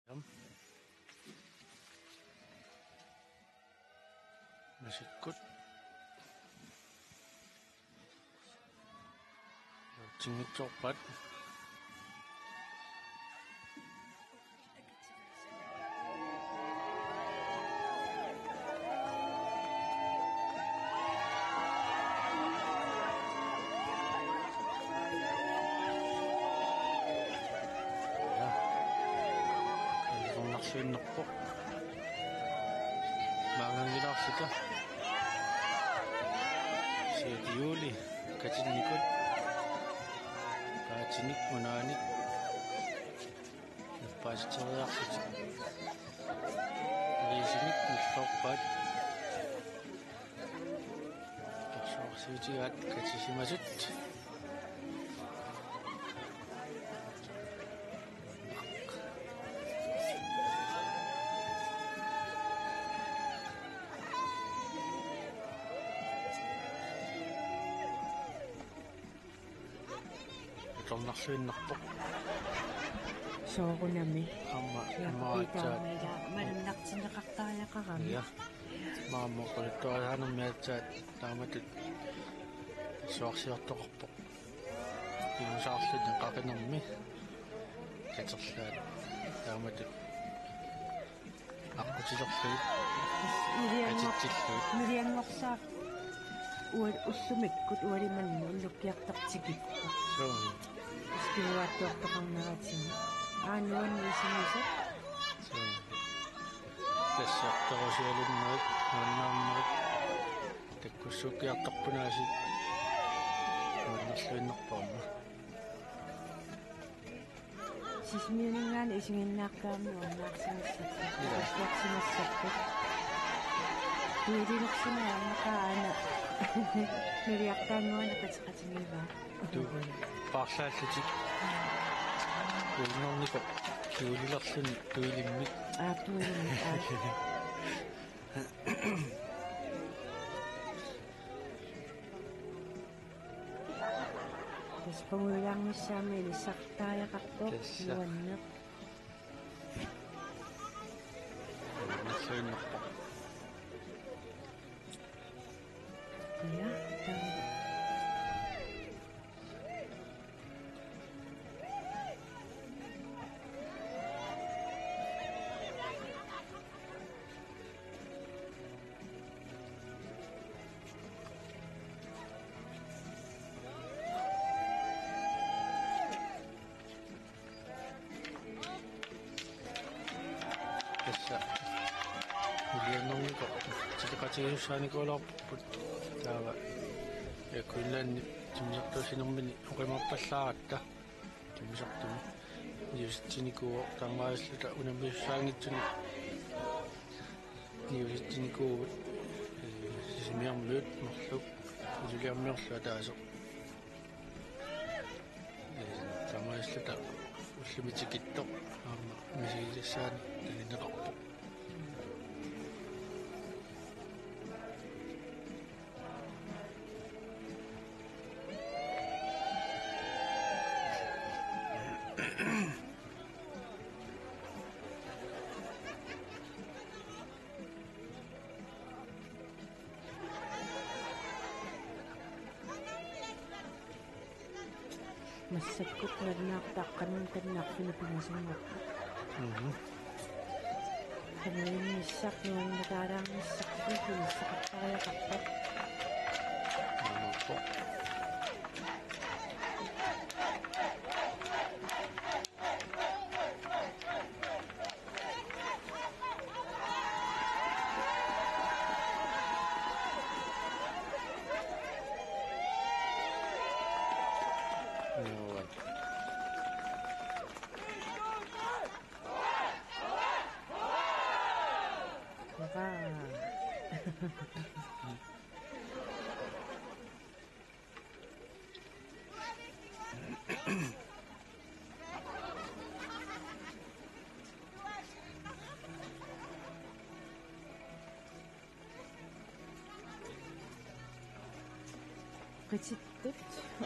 Jam. Masikkut. Tingitsorpat. Ja. Ilunnarluinnarpoq. Maanngaanniilaarluta. Siut juuli katinnikut. Kaatinik unaanik. Nappaasitseriarlutik. Liisinik nilloorpaat. Torsuarsiutigaat katisimasut. Tornarluinnarpoq. Soorunami. Aamma, ja, aamma aatsaat. Ila malunnartinneqartariaqarami. Ja. Maamma oqaluttuarisaanermi aatsaat taamatut suarsiortoqarpoq. Kingusaarluni qaqinermi. Katerlaat taamatut. Aqqutilerlugit. Nilianngor-, atitsillugit. Nilianngorsaaq ua-, ullumikkut ualimanni ullukkiartortikippoq. Suu. Iskiuaattuartoqarneratigut. Aa, nuanni isimisat. Suu. Tassa tarusialunnerit, nuannaarnerit. Takkussuukkiartorput aasiit. Nuannerluinnarpoq aamma. Sisimiuninngaanniit isiginnaartarami uannaarsimassapput. Ila. Uannaarsimassapput. Tuilinersimaarnaqaaq aana. Neriartaannguanik qateqatigiivaa. Tu paarlaallutik. Uinnernikut kiulilerluni tuilimmik. Aa, tuilimmik. Aa. Tassa qungujulaarnissaami ilisartariaqarpoq. Tassa. Nuanneq. Nuannerluinnarpoq. Ja, taava. Tassa. Uliannermik tikeqatigiissaanikuugaluarparput. Taava. Ja, Greenlandip timmisartuussinermini oqimaarpallaaratta. Timmisartumi. Niusitsinikuuvoq taamaalilluta unammisussaanngitsunik. Niusitsinikuuvugut, ee, Sisimiormiut marluk, Ilulissarmiorlu ataaseq. Ee, taamaalilluta ullumi tikittoq aamma misigisassaanik talineqarpoq. Massakkut nalunaartut aqqaneq-marlunnik pingasunnguupput. Mhm. Qaniginnissaq nuannataalaarnissarlu ilisaqartariaqarpoq. Nuannerpoq. Qitittut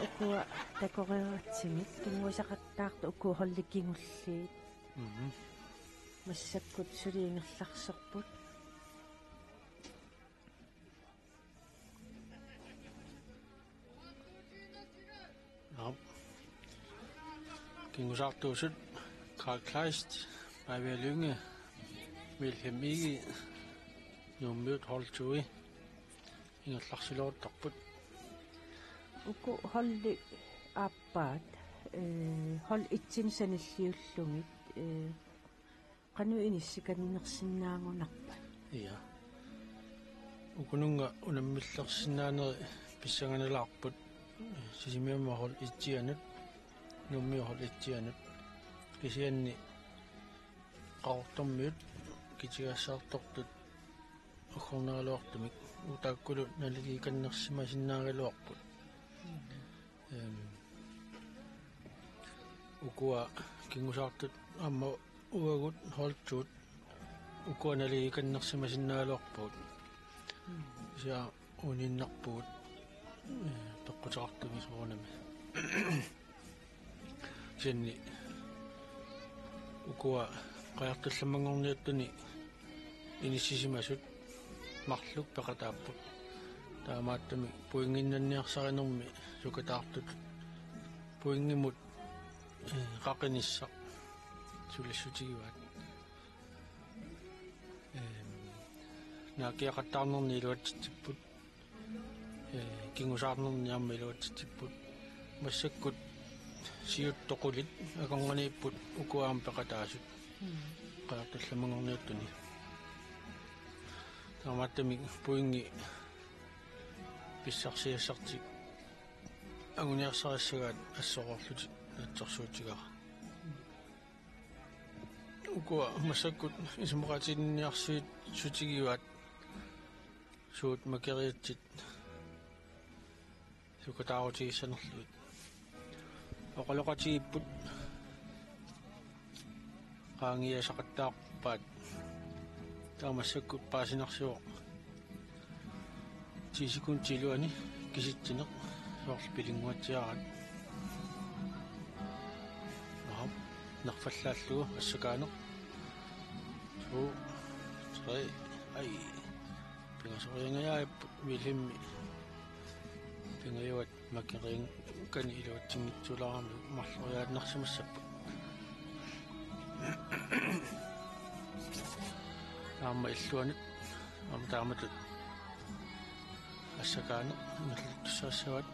ukua takoreeratsigit, kinguaasaqattaartut uku holdit kingulliit. Mhm. Massakkut suli ingerlaarserput. Aap. Kingusaartuusut Karl Kleist, Pavia Lynge, Wilhelm Egede, Nuummiut hold to-i ingerlarsileruttorput. Uku holdit aappaat, ee, hold et-inik sanilliullugit, ee, qanoq inissikanersinnaagunarpat? Ja. Ukununnga unammillersinnaanerit pissanganalaarput Sisimiormiut hold et-ianut, Nuummiut hold et-ianut. Kisianni Qaqortormiut kitigaassaartortut uggornaraluartumik uku taakkulu naligiikannersimasinnaagaluarput. Ehm, ukua kingusaartut aamma uagut hold to-t ukua naligiikannersimasinnaagaluarpagut. Kisianni uninnerpugut, eh, peqquteqartumik soorunami. Kisianni ukua Qajartallammanngorniuttuni inissisimasut marluk peqataapput. Taamaattumik pointinnanniarsarinermi sukataartut pointimut, eh, qaqinissaq sulissutigivaat. Ehm, naakkiaqattaarnerni iluatsitsipput. Ee, kingusaarnerni aamma iluatsitsipput. Massakkut siuttoq qulit akornanniipput ukua aamma peqataasut. Mm. Qajartallammanngorniuttuni. Taamaattumik pointi pissarsiassartik anguniarsarissagaat assororlutik naatsorsuutigaara. Ukua massakkut isumaqatigiinniarsariissutigivaat suut makeriatsit sukataarutigissanerlugit. Oqaloqatigiipput qaangiassaqattaarpaat. Taava massakkut paasinarsivoq ti sekundit iluanni kisitsineq soorlu pilinnguatsiaraat. Aha, nerfallaallugu assakaaneq. To, tre, ai. Pingasoriangajaapput Vilhelmi. Pingajuat makeriakkani iluatsinngitsuulaarami marloriaannarsimassapput. Aamma illuanut, aamma taamatut assakaaneq ingerlattussaassavat.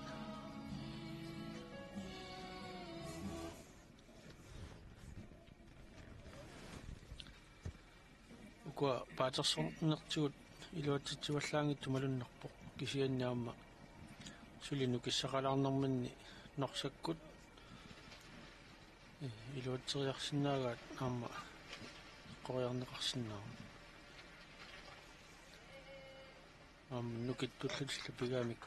Ukua paatersornertigut iluatsitsivallaanngitsut malunnarpoq. Kisianni aamma suli nukissaqalaarnerminni Norsakkut, eh, iluatseriarsinnaagaat aamma eqqoriarneqarsinnaavoq. Aamma nukittullutillu pigamik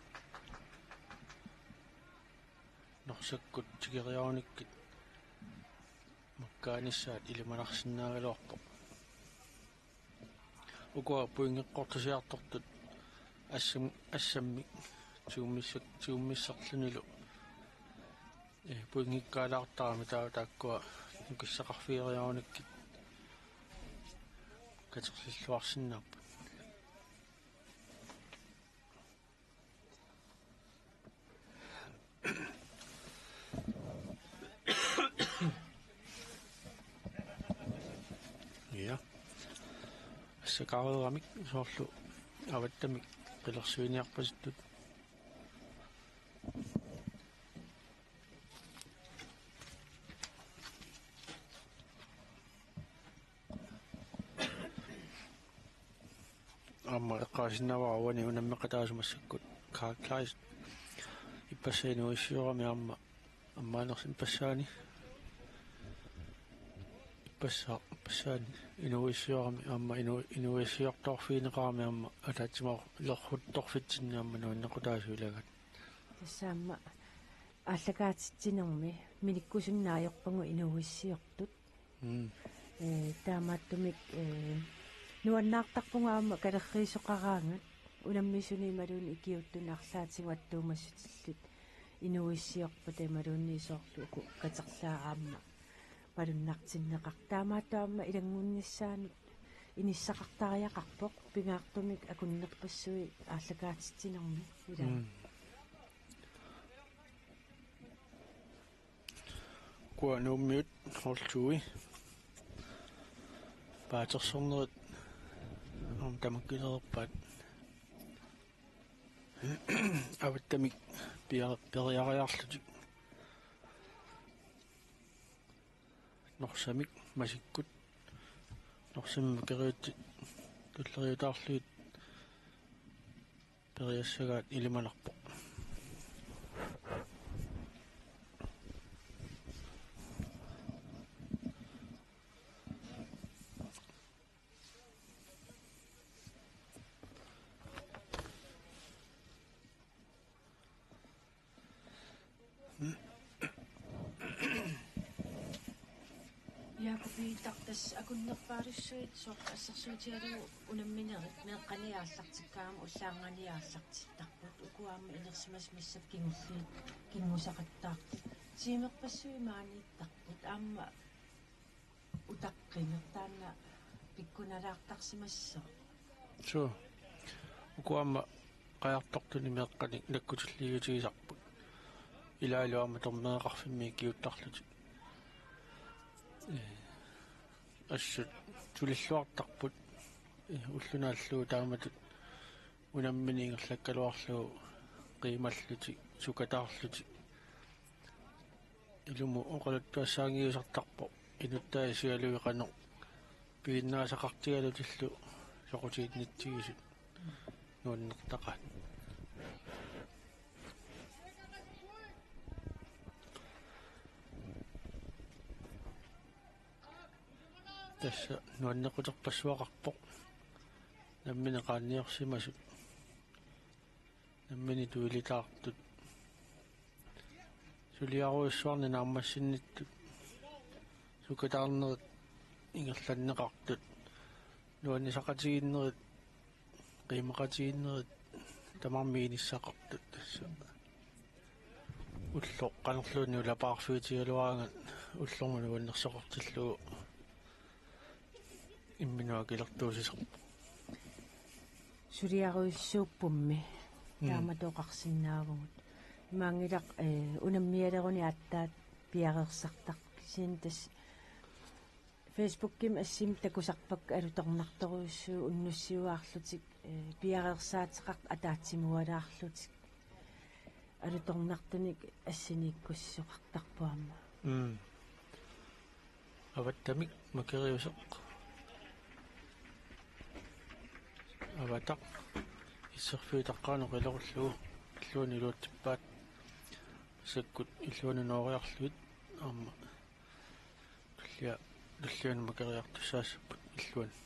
Norsakkut tikeriarunikkit makkaanissaat ilimanarsinnaagaluarpoq. Ukua pointeqqortusiartortut assam-, assammik tigummissak-, tigummissarlunilu, eh, pointikkaalaartarami taava taakkua nukissaqarfigeriarunikkit katersilluarsinnaapput. Ja. Assakaareeramik soorlu avattamik qilersuiniarpasittut. Aamma eqqaasinnaavara uani unammeqataasut massakkut Carl Kleist. Ippassaq inuuissiorami aamma ammaanersoq ippassaani. Ippassaq, ippassaani inuuissiorami aamma inu-, inuuissiortoorfigineqarami aamma ataatsimoorleruttorfitsinni aamma nuannequtaasut ilagaat. Tassa aamma aallakaatitsinermi minikkusunneq ajorpagut inuuissiortut. Mm. Ee, taamaattumik, ee, nuannaartarpugut aamma kalerriisoqaraangat unammisuni imaluunniit ikiuuttunut arlaatigut attuumassutillit inuuissiorpata imaluunniit soorlu uku katerlaat aamma malunnartinneqartut. Taamaattumik aamma ilanngunnissaanut inissaqartariaqarpoq pingaartumik akunnerpassuit aallakaatitsinermi ilaa. Mm. Ukua Nuummiut Hall to-i paatersornerit aamma tamakkilerpaat avattamik pia-, periariarlutik. Norsamik masikkut. Norsamik makeriatsit tulleriiaarlugit periassagaat ilimanarpoq. Jaakup, tassa akunnerpaalussuit soorlu assersuutigalugu unamminerit meeqqani aallartikkaangama ullaarngani aallartittarput, ukua aamma inersimasut massakkut kingulliit kinngusaqattaartut. Tiimerpassuit maaniittarput aamma utaqqineq taanna pikkunalaartarsimassaaq. Suu. Uku aamma qajartortuni meeqqanik nakkutilliutigisarput. Ilaalu aamma tormeeqarfimmi ikiuuttarlutik. Ee, assut tulilluartarput. Ee, ullunaallugu taamatut unammineq ingerlakkaluarlugu qiimallutik, sukataarlutik. Ilumut oqaluttuassaanngiusartarpoq inuttai isigalugit qanoq piginnaasaqartigalutillu soqutiginnitsigisut nuannertaqaat. Tassa nuannequterpassuaqarpoq. Nammineq qaanniorsimasut. Nammineq tuilitaartut. Suliarujussuarnik naammassinnittut. Sukataarnerit ingerlanneqartut. Nuannisaqatigiinnerit, qiimaqatigiinnerit, tamarmik inissaqartut tassa. Ulloq qanorluunniit ulapaarfigitigaluaraangat ullormut nuannersoqartillugu imminut akilertuusisarpoq. Suliarujussuuppummi. Mm. Taamatut oqarsinnaavugut. Imaanngilaq, eh, unammialeruni aatsaat piareersartarpoq. Kisianni tassa Facebookimi assimi takusarpakka alutornartorujussuit unnussiuaarlutik, eh, piareersaateqartut ataatsimualaarlutik. Alutornartunik assiniikkussisoqartarpoq aamma. Mm. Avattamik makeriuseq. Avataq. Isserfiutaqqaanut qilerullugu. Illuanut iluatsippaat. Massakkut illuanut nooriarlugit. Aamma. Tullia-, tullianut makeriartussaassapput illuanut.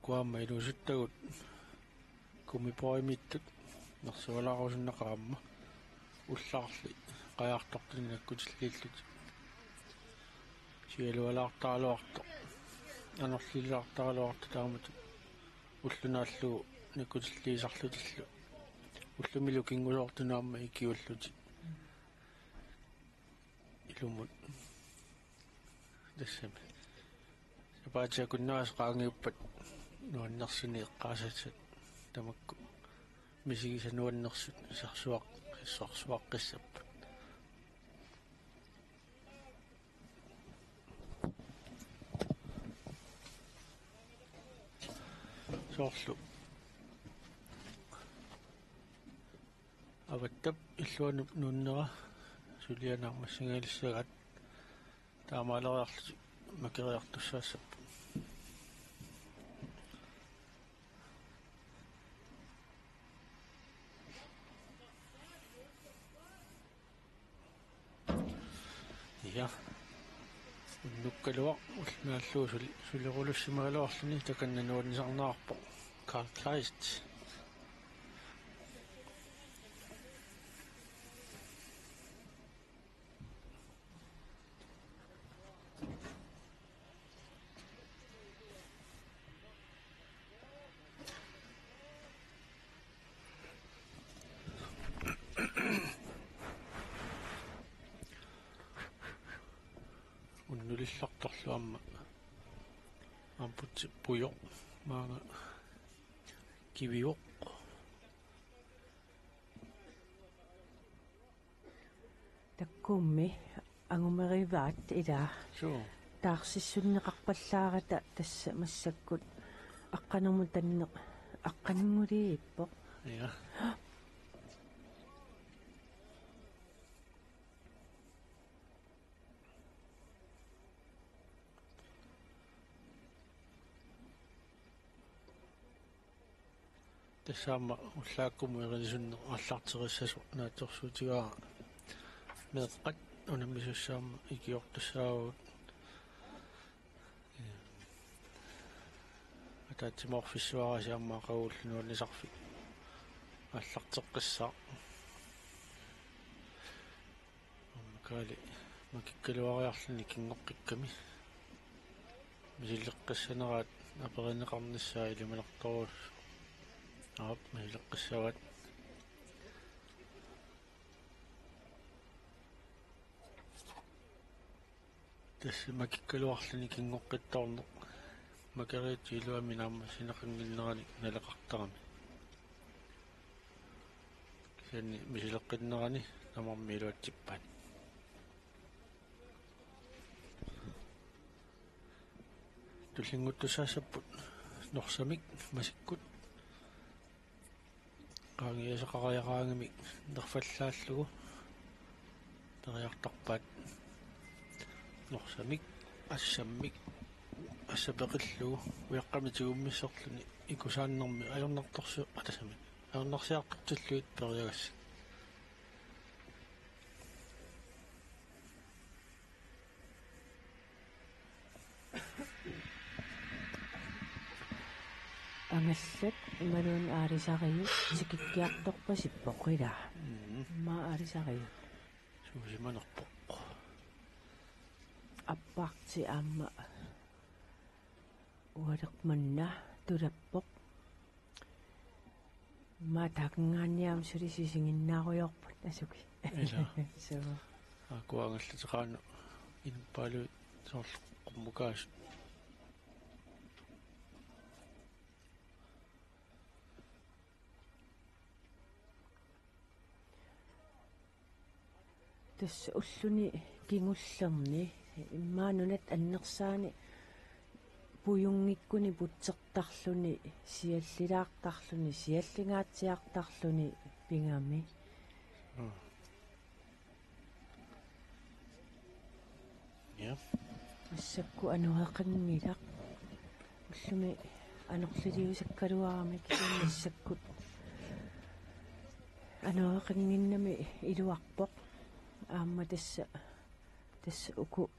Uku aamma inuusuttagut gummibådimiittut nersualaarusunnaqaaq aamma ullaarli qajartortuni nakkutilliillutik. Sialualaartaraluartoq. Anorlilaartaraluartoq taamatut ullunaallugu nakkutilliisarlutillu. Ullumilu kingusoortunut aamma ikiuullutik. Ilumut. Tassami. Sapaatip akunnerani qaangiuppat nuannersuni eqqaasassat tamakku misigisat nuannersut sarsuaq-, sarsuaqqissappat. Soorlu. Avattap illuanut nuunnera suliaq naammassingajalissagaat taamaaleriarlutik makeriartussaassapput. Ja. Unnukkaluaq ullunaallugu suli-, sulerulussimagaluarluni takanna nuannisarneqarpoq. Carl Kleist. Unnulillartorlu aamma. Aamma putsip pujoq. Maanga kivivoq. Takkummi angumerivaat ilaa. Suu. Taarsissunneqarpallaarata tassa massakkut aqqanermut tanneq aqqanermut ippoq. Ja. Tassa aamma ullaakkumut erinisunneq aallarterissasoq naatsorsuutigaara meeqqat unammisussaammat ikiortussaavagut. Ee, Ataatsimoorfissuarasi aamma aqaguullu nuannisarfik aallarteqqissaaq. Aamma Kaali makikkaluariarluni kingoqqikkami. Misileqqissaneraat aperineqarnissaa ilimanartorujussuuvoq. Aap, misileqqissavaat. Tassa makikkaluarluni kingoqqittoorneq. Makeriutit iluamik naammassineqannginneranik naleqartarami. Kisianni misileqqinnerani tamarmik iluatsippaat. Tullinnguuttussaassapput Norsamik masikkut. Qaangiuteqariaqaramik nerfallaallugu periartarpaat Norsamik, assammik, assapeqillugu ujaqqamik tigummissorluni ikusaannermi ajornartorsi-, aa, tassami, ajornarsiartortillugit periagassat. Angallat imaluunniit aalisariit tikikkiartorpasippoq ilaa. Mm. Immaqa aalisariit. Suusimanerpoq. Apparti aamma ualeq manna tulappoq. Immaqa taakanngaanniit aamma suli sisiginnaarujoorput asuki. Ilaa. Suu. Aajuku angallateqaanut inuppaaluit soorlu qummukaasut. Tassa ulluni kingullerni immaqa nunatta annersaani pujunngikkuni putsertarluni, siallilaartarluni, siallingaatsiartarluni pigami. Mm. Ja. Massakkut anoreqanngilaq. Ullumi anorliliusakkaluarami kisianni massakkut anoreqannginnami iluarpoq. Aamma tassa, tassa uku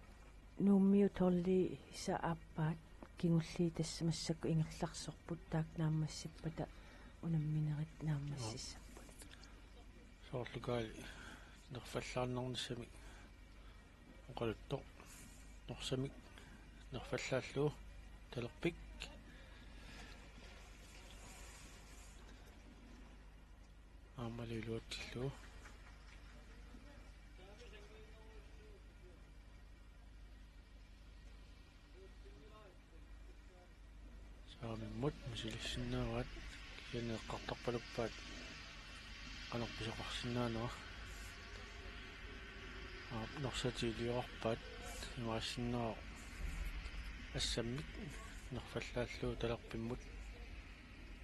Nuummiut tolviisa aappaat kingulliit tassa massakkut ingerlarsorput taakku naammassippata unamminerit naammassissapput. Soorlu Kaali nerfallaarnissamik oqaluttoq. Norsamik nerfallaallugu talerpik. Aammalu iluatsillugu. Saamimmut misilissinnaavaat, kisianni eqqartorpaluppaat qanoq pisoqarsinnaanera. Aap, Norsat iliorarpaat, imaassinnaavoq assammik nerfallaallugu talerpimmut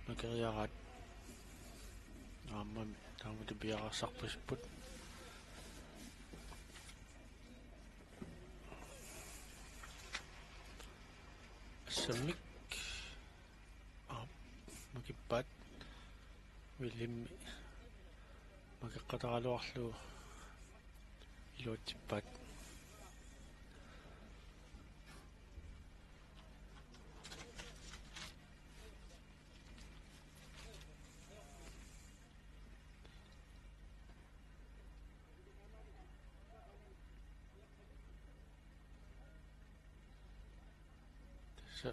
makeriaraat. Aammami taamatut piareersarpasipput. Assammik. Aap, makippaat. Wilhelmi makeqqataraluarlugu iluatsippaat. Tassa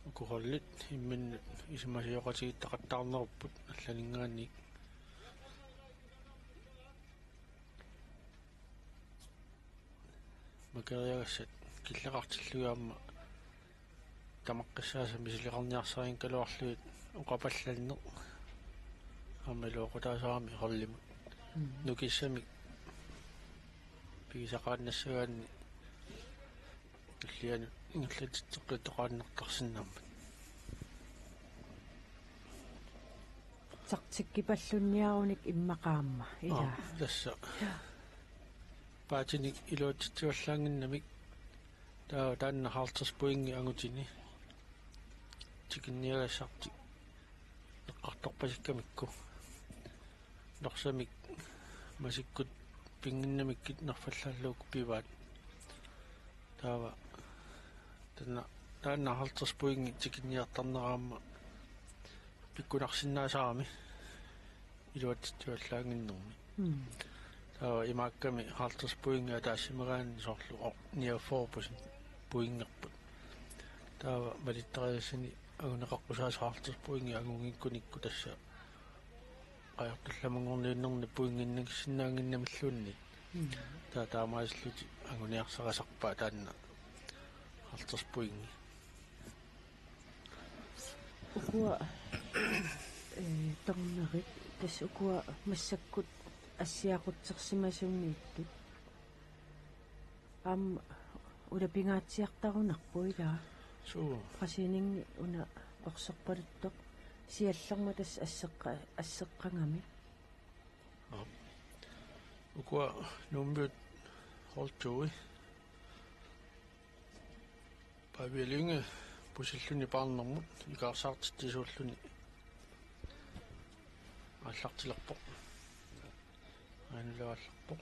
uku holdit imminnut isumasioqatigiittaqattaarnerupput allaninngaanniit. Makeriagassat killeqartillugit aamma tamaqqissaasa misileqarniarsarigaluarlugit oqapallanneq aamma iluaqutaasarami holdimut. Mm. Nukissamik pigisaqaannassagaanni tullianut ingerlatitseqqittoqaannartarsinnaammat. Taktikkipallunniarunik immaqa aamma, ilaa. Aap, tassa. Paatinik iluatsitsivallaannginnamik. Taa-, taanna halvtreds pointi angutini tikinniagassartik eqqartorpasikkamikku. Norsamik masikkut pinnginnamikkit nerfallaallugu pivaat. Taava taanna Taanna halvtreds pointi tikinniartarnera aamma pikkunarsinnaasarami iluatsitsivallaannginnermi. Mm. Taava imaakkami halvtreds pointi ataassimagaanni soorlu o-, niogfyrre procent pointerput. Taava malittarisassani anguneqaqqusaasut halvtreds pointi angunngikkunikku tassa qajartullamanngorniunnerni pointinnissinnaannginnamilluunniit. Mm. Taava taamaasillutik anguniarsarisarpaat taanna halvtreds pointi. Ukua, eh, dommeri, tassa ukua massakkut assiaqutsersimasuunniittut. Aamma ulapingaatsiartarunarpoq ilaa. Suu. Brasilianni una qorsorpaluttoq. Siallermat tassa asseqqa-, asseqqagami. Aap. Ukua Nuummiut hold to-i. Pavia Lynge pusilluni paarnermut ikaarsaartitsisuulluni aallartilerpoq. Aajuna aallarpoq.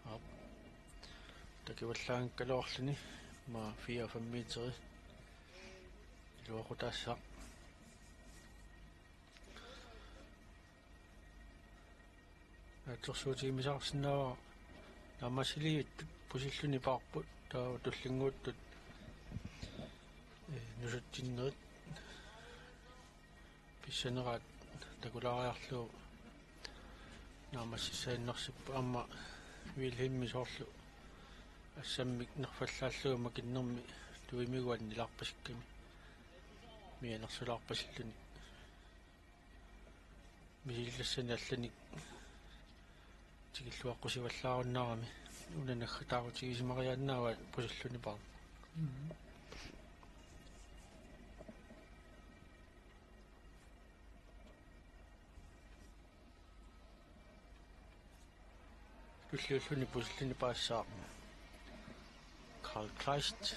Aap. Takivallaanngikkaluarluni aamma fire fem meteri iluaqutaassaaq. Naatsorsuutigimissaarsinnaavara naammassiliivittut pusilluni paarput taava tullinnguuttut, eh, nusutsinnerit pissaneraat takulaariarlugu naammassissaannarsipput aamma Wilhelmi soorlu assammik nerfallaallugu makinnermi tuimigut annilaarpasikkami mianersulaarpasilluni. Misilittassani allanik tikilluaqqusivallaarunnaarami una naggataarutigisimariaannaavaat pusilluni paarneq. Mhm. Tulliulluni pusilluni paassaaq Carl Kleist.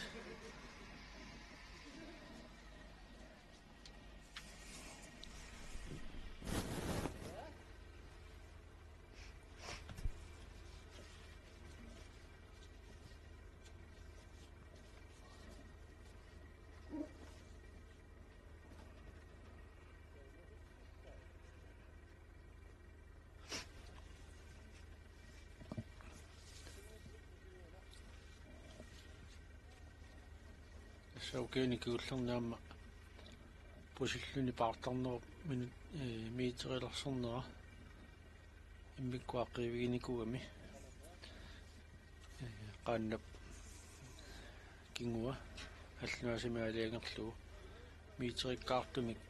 Tassa ukiuni kingullerni aamma pusilluni paartarnerup minut-, eh, meterilersornera immikkut aaqqiiviginikuugami. Qaannap kingua allunaasami aalajangerlugu meterikkaartumik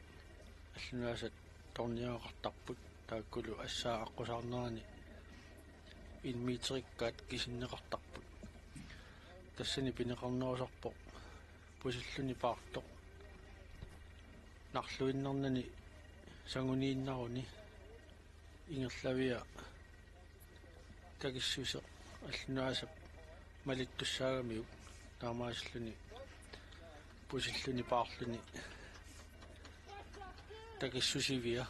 allunaasat torniagaqartarput, taakkulu assaat aqqusaarnerani en meterikkaat kisinneqartarput. Tassani pineqarnerusarpoq pusilluni paartoq narluinnarnani sanguniinnaruni ingerlavia takissuseq allunaasap malittussaagamiuk, taamaasilluni pusilluni paarluni takissusivia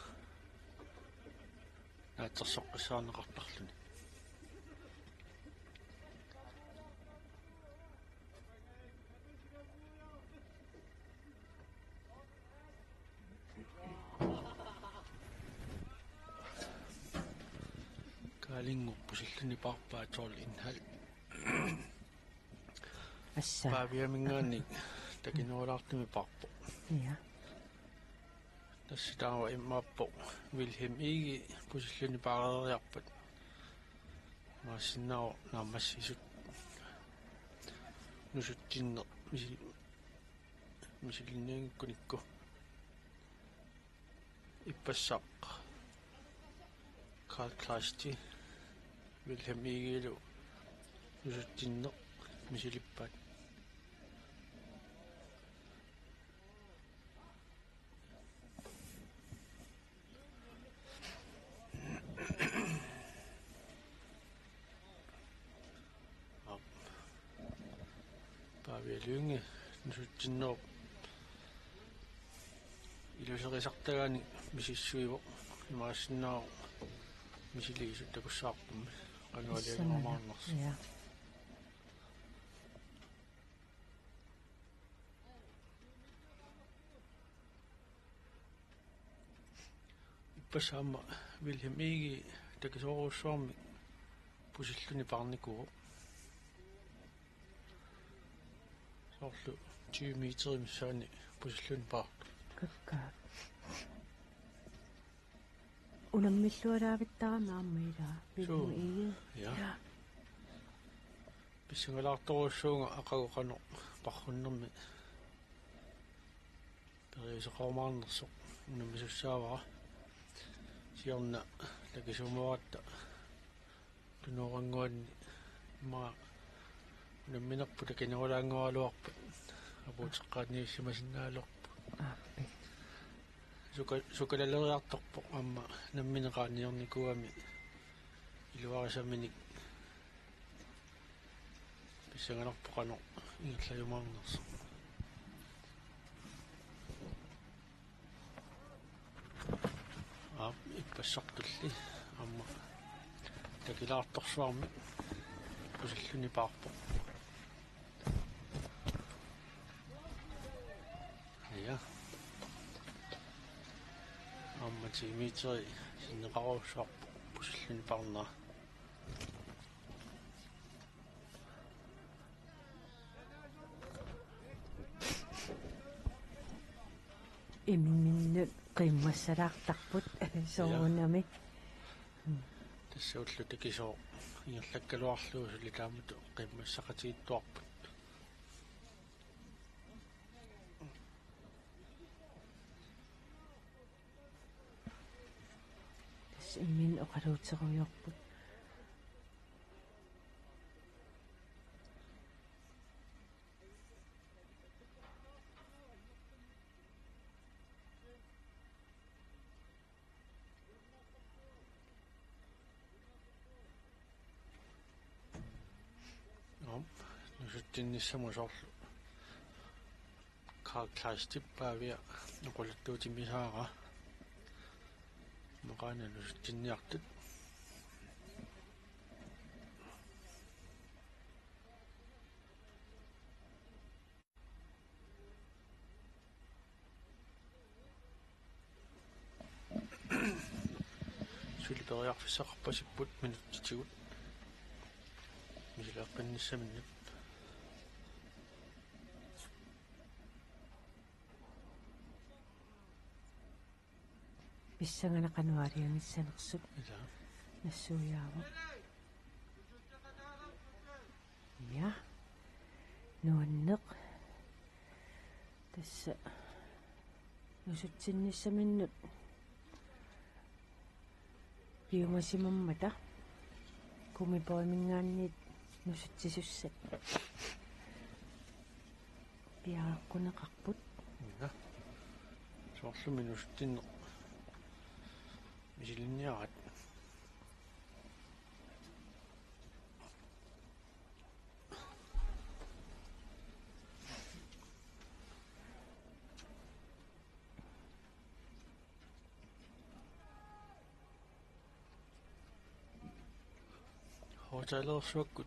naatsorsoqqissaarneqartarluni. Kaalingup pusilluni paarpaa tolv en halv. Assa. Paviaminngaanniit takinerulaartumik paarpoq. Ja. Tassa taava imaappoq Wilhelm Egede pusilluni paareeriarpat. Imaassinnaavoq naammassisut nusutsinneq misi-, misilinnianngikkunikku. Ippassaq Carl Kleisti Wilhelm Egedelu nusutsinneq misilippaat. Aap. Pavia Lynge nusutsinnerup iluserisartagaanik misissuivoq, imaassinnaavoq Misiliisut takussavarput qanoq iliorsimanersoq. Ja. Ippassaq aamma Wilhelm Egede takisoorujussuarmik pusilluni paarnikuuvoq. Soorlu tyve meter missaani pusilluni paartoq. Kakkaak. Unammillualaavittarami aamma ilaa. Suu. Wilhelm Egede. Ja. Ja. Pissangalaartorujussuuvunga aqagu qanoq paarrunnermi periuseqarumaarnersoq unammisussaavara. Siorna takisuumavaratta tunuorannguanni immaqa unamminerput takinerulaannguaraluarpat apuuteqqaanniussimasinnaagaluarpoq. Aappi. Suka-, sukalaleriartorpoq aamma nammineq qaanniornikuugami iluarisaminik pissanganarpoq qanoq ingerlajumaarnersoq. Aap, ippassartulli aamma takilaartorsuarmik pusilluni paarpoq. Ja. Aamma ti meteri sinneqarujussuarpoq pusilluni paarnera. Imminnut qiimmassalaartarput soorunami. Tassa ullut takisooq ingerlakkaluarlugu suli taamatut qiimmassaqatigiittuarput. Tassa imminut oqaluuterujoorput. Aap, nusutsinnissamut soorlu Carl Kleistip Pavia oqaluttuutimisaara. Maqaana nusutsinniartut. Suli periarfissaqarpasipput minutsitigut misileeqqinnissaminnut. Pissanganaq qanoq aalajangissanersut. Ilaa. Nassuiaavoq. Ja. Nuanneq. Tassa nusutsinnissaminnut piumasimammata gummibådiminngaanniit nusutsisussat piareeqquneqarput. Ja. Soorlumi nusutsinneq misilinniaraat. Hotellersuakkut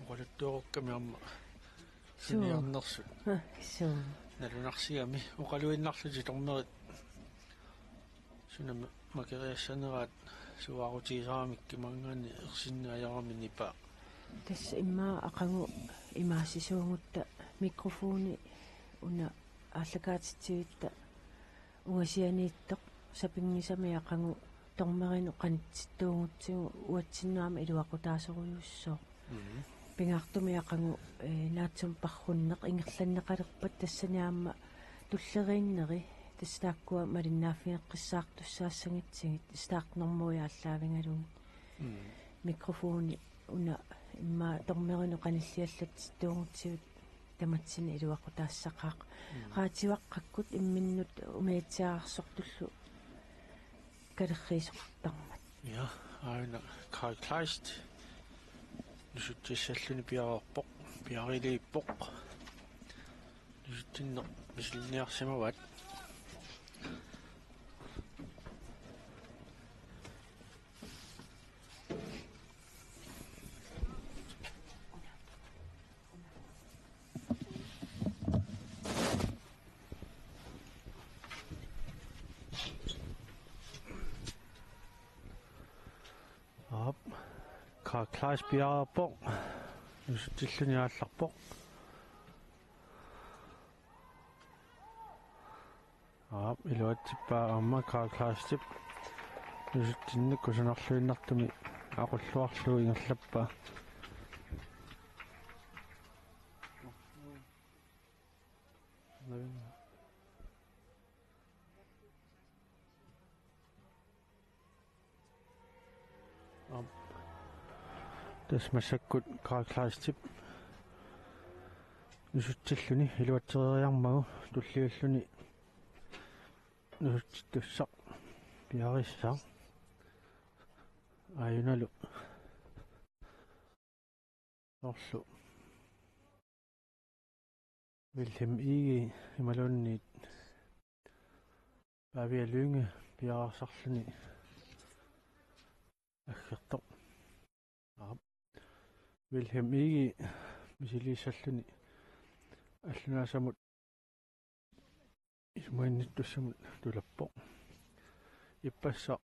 oqaluttuarukkami aamma suu. Suniarnersut. Ha, suu. Nalunarsigami oqaluinnarlutik dommerit suna ma-, makeriassaneraat suaarutigisaramikkit maanngaanniit ersinneq ajorami nipaa. Tassa immaqa aqagu imaassisuugutta mikrofoni una aallakaatitsivitta ungasianiittoq sapinngisamik aqagu dommerinut qanitsittuugutsigu uatsinnut aamma iluaqutaasorujussuuvoq. Mhm. Pingaartumik aqagu, eh, naatsumik paarrunneq ingerlanneqalerpat tassani aamma tulleriinneri tassa taakkua malinnaaffigeqqissaartussaassagitsigit startnummerit aallaavigalugit. Mhm. Mikrofoni una immaqa dommerinut qanilliallatsittuugutsivit tamatsinnut iluaqutaassaqaaq. Mm. Raativaqqakkut imminnut umiatsiaararsortullu kalerriisoqartarmat. Ja, aana Carl Kleist. Nusutsissalluni piareerpoq, piariliippoq. Nusutsinneq misilinniarsimavaat. Klaas piareerpoq. Nusutsilluni aallarpoq. Aap, iluatsippaa aamma Carl Klaasip. Nusutsinnik kusanarluinnartumik aqulluarlugu ingerlappaa. Aap. Tassa massakkut Carl Klaasip nusutsilluni iluatsereeriarmagu tulliulluni nusutsittussaq piareersaaq. Aajunalu soorlu Vilhelm Egede imaluunniit Pavia Lynge piareersarluni aggertoq. Aap. Vilhelm Egede misiliissalluni allunaasamut isumaginnittussamut tulappoq. Ippassaq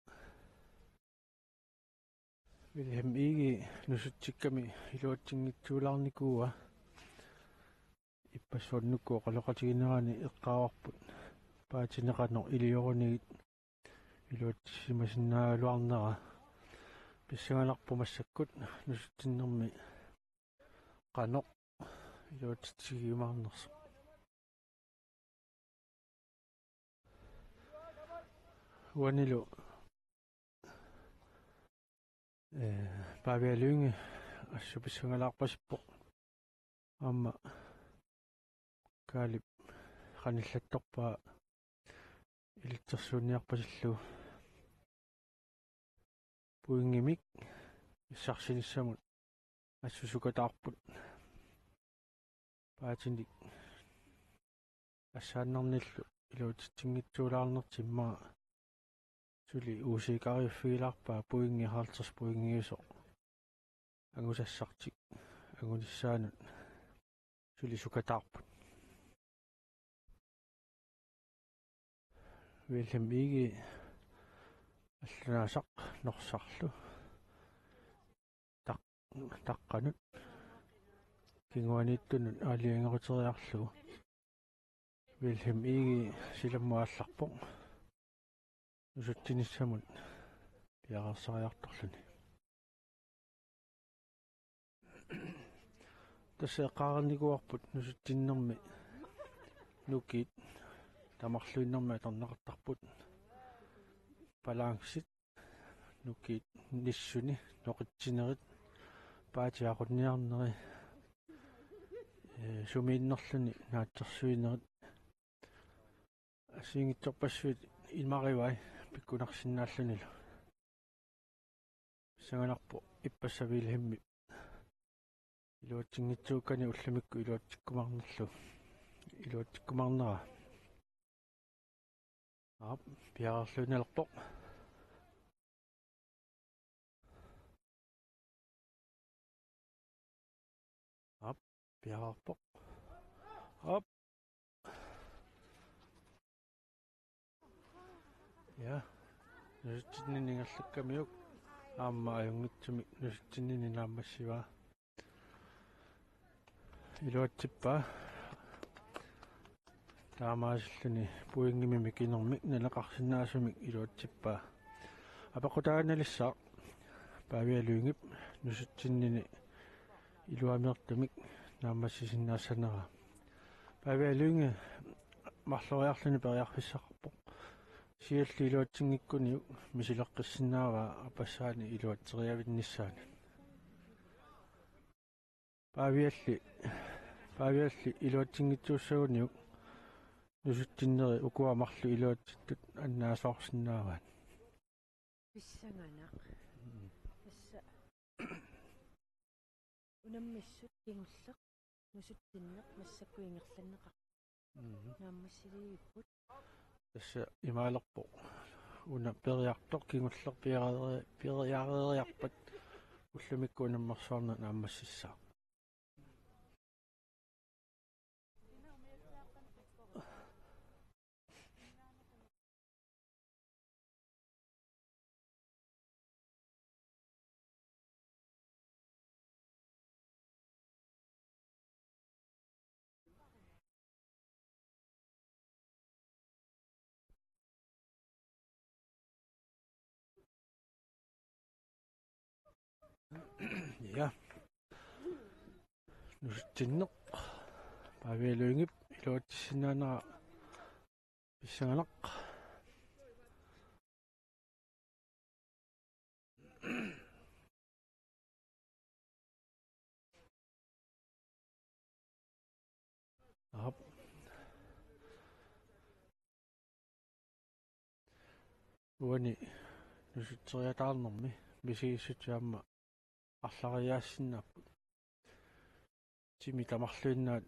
Vilhelm Egede nusutsikkami iluatsinngitsuulaarnikuua. Ippassuarnukku oqaloqatiginerani eqqaavarput paatini qanoq iliorunigit iluatsisimasinnaagaluarnera. Pissanganarpoq massakkut nusutsinnermi qanoq iluatsitsigiumaarnersoq. Uanilu, eh, Pavia Lynge assut pissangalaarpasippoq. Aamma Kaalip qanillattorpaa ilitsersuunniarpasillugu. Pointimik pissarsinissamut assut sukataarput. Paatinik assaannarnillu iluatsitsinngitsuulaarnertik immaqa suli uusikaariuffigilaarpaa pointi halvtreds pointiusoq angusassartik angunissaanut suli sukataarput. Vilhelm Egede allunaasaq norsarlu taq-, taqqanut kinguaniittunut aalajangeruteriarlugu. Vilhelm Egede silammut aallarpoq nusutsinissamut piareersariartorluni. Tassa eqqaareernikuuarput nusutsinnermi nukiit tamarluinnarmik atorneqartarput. Balancit, nukiit nissuni noqitsinerit, paati aqunniarneri, eh, sumiinnerluni naatsorsuinerit. Assigiinngitsorpassuit imarivai pikkunarsinnaallunilu. Pissanganarpoq ippassaq Vilhelmip iluatsinngitsuukkani ullumikkut iluatsikkumaarnerlu. Iluatsikkumaarnera. Aap, piareerluinnalerpoq. Aap, piareerpoq. Aap. Ja. Nusutsinnini ingerlakkamiuk aamma ajunngitsumik nusutsinnini naammassivaa. Iluatsippaa. Taamaasilluni pointimik mikinermik naleqarsinnaasumik iluatsippaa. Apeqqutaaginnalissaaq Pavia Lyngep nusutsinnini iluamiortumik naammassisinnaassanera. Pavia Lynge marloriarluni periarfissaqarpoq. Siulleq iluatsinngikkuniuk misileqqissinnaavaa appassaani iluatseriavinnissaanut. Pavialli, Pavialli iluatsinngitsuussaguniuk nusutsinneri ukua marluk iluatsittut annaasoorsinnaavaat. Pissanganaq. Mm. Tassa unammissut kingulleq nusutsinneq massakkut ingerlanneqarpoq. Mhm. Naammassiliivipput. Tassa imaalerpoq una periartoq kingulleq piareeri-, piareeriarpat ullumikkut unammersuarneq naammassissaaq. Ja. Nusutsinneq. Pavia Lyngep iluatsissinnaanera pissanganaq. Aap. Uani nusutseriataarnermi misigissutsit aamma arlariaassinnaapput. Timi tamarluinnaat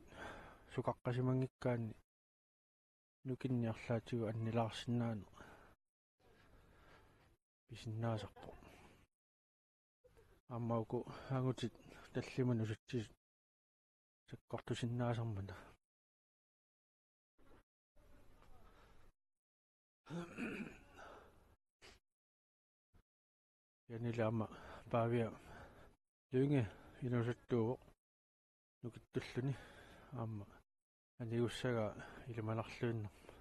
sukaqqasimanngikkaanni nukinnik arlaatigut annilaarsinnaaneq pisinnaasarpoq. Aamma uku angutit tallimat nusutsisut sakkortusinnaasarmata. Janila aamma Pavia Lynge inusuttuuvoq nukittulluni aamma anigussagaa ilimanarluinnarpoq.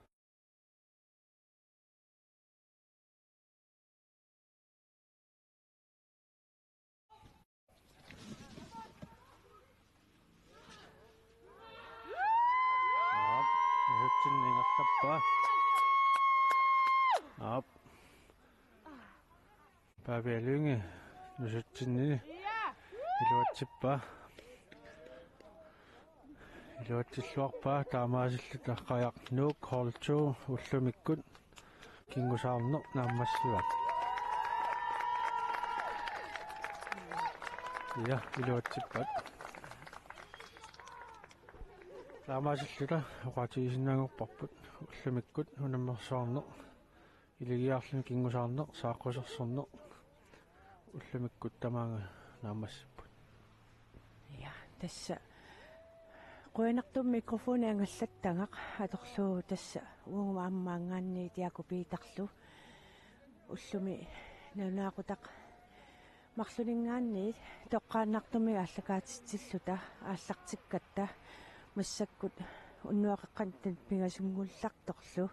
Aap, nusutsinni ingerlappaa. Aap. Pavia Lynge nusutsinni iluatsippaa. Iluatsilluarpaa taamaasilluta Qajaq Nuuk hold to ullumikkut kingusaarneq naammassivaat. Ja, iluatsippaat. Taamaasilluta oqaatigisinnaanngorparput ullumikkut unammersuarneq, iligiarluni kingusaarneq, saaqqusersorneq ullumikkut tamaanga naammassipput. Ja, tassa qujanartumik mikrofoni angallattagaq atorlugu tassa uagut aamma maanngaanniit Jakob Peterlu ullumi nalunaaqutaq marlunninngaanniit toqqaannartumik aallakaatitsilluta aallartikkatta massakkut unnuaqeqqanut pingasunnguullartorlu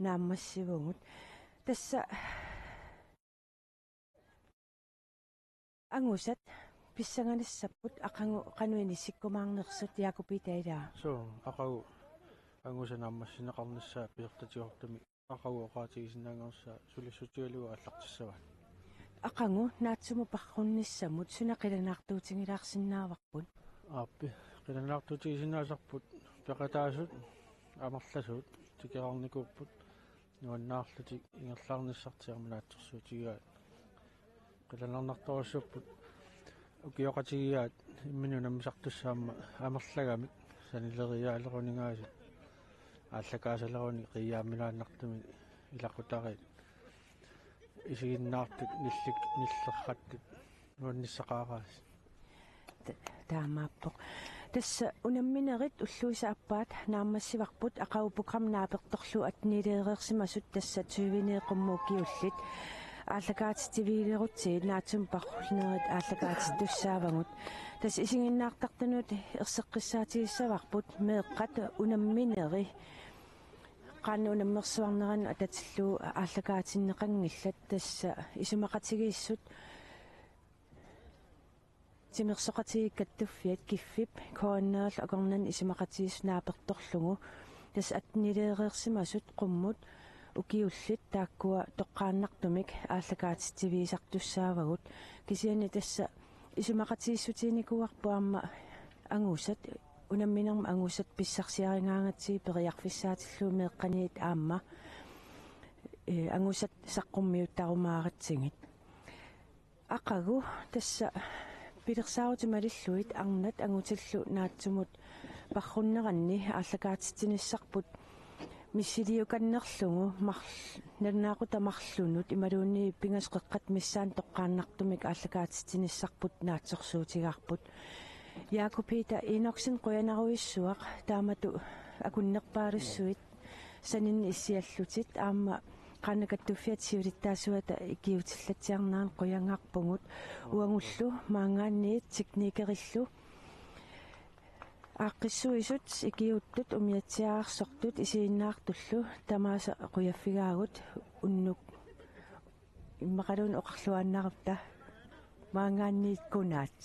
naammassivugut. Tassa angusat pissanganissapput aqagu qanoq inissikkumaarnersut Jakob Peter ilaa. Suu, aqagu angusat naammassineqarnissaat pisortatigoortumik aqagu oqaatigisinnaanngornissaa sulissutigalugu aallartissavaat. Aqagu naatsumut parrunnissamut suna qilanaartuutigilaarsinnaavarput? Aappi, qilanaartuutigisinnaasarput peqataasut amerlasuut tikeraarnikuupput nuannaarlutik ingerlaarnissartik aamma naatsorsuutigigaat. Qilanaarnartorujussuupput ukioqatigiiaat imminut unammisartussat aamma amerlagamik sanileriaaleruningaasut aallakaasalerunik qiiaamminaannartumik ilaqutariit isiginnaartut nillik-, nillerrattut nuannissaqaaraat. Ta-, taamaappoq. Tassa unamminerit ulluisa aappaat naammassivarput aqagu programmi naapertorlugu attenileereersimasut tassa tyveni qummut ukiullit aallakaatitsivigilerutsigit naatsumik parrunnerit aallakaatittussaavagut. Tassa isiginnaartartunut erseqqissaatigissavarput meeqqat unammineri qaannat unammersuarneranut atatillugu aallakaatinneqanngillat tassa isumaqatigiissut timersoqatigiit kattuffiat Kiffip K N R-ip akornanni isumaqatigiissut naapertorlugu tassa attenileereersimasut qummut ukiullit taakkua toqqaannartumik aallakaatitsivigisartussaavagut kisianni tassa isumaqatigiissutiginikuuarput aamma angusat unamminermi angusat pissarsiarigaangatsigit periarfissaatillugu meeqqaniit aamma ee, angusat saqqummiuttarumaaratsigit. Aqagu tassa pilersaarutit malillugit arnat angutillu naatsumut parrunneranni aallakaatitsinissarput missiliukannerlugu marl-, nalunaaqutaq marlunut imaluunniit pingasut qeqqat missaanni toqqaannartumik aallakaatitsinissarput naatsorsuutigaarput. Jakob Peter Enoksen qujanarujussuaq taamatut akunnerpaalussuit saninni issiallutit aamma qaannat kattuffiata siulittaasuata ikiuutillatsiarneranut qujanarpugut uagullu maanngaanniit teknikerillu aaqqissuisut ikiuuttut umiatsiaarsortut isiginnaartullu tamaasa qujaffigaagut unnuk immaqaluunniit oqarluaannarutta. Maanngaanniit kunaat.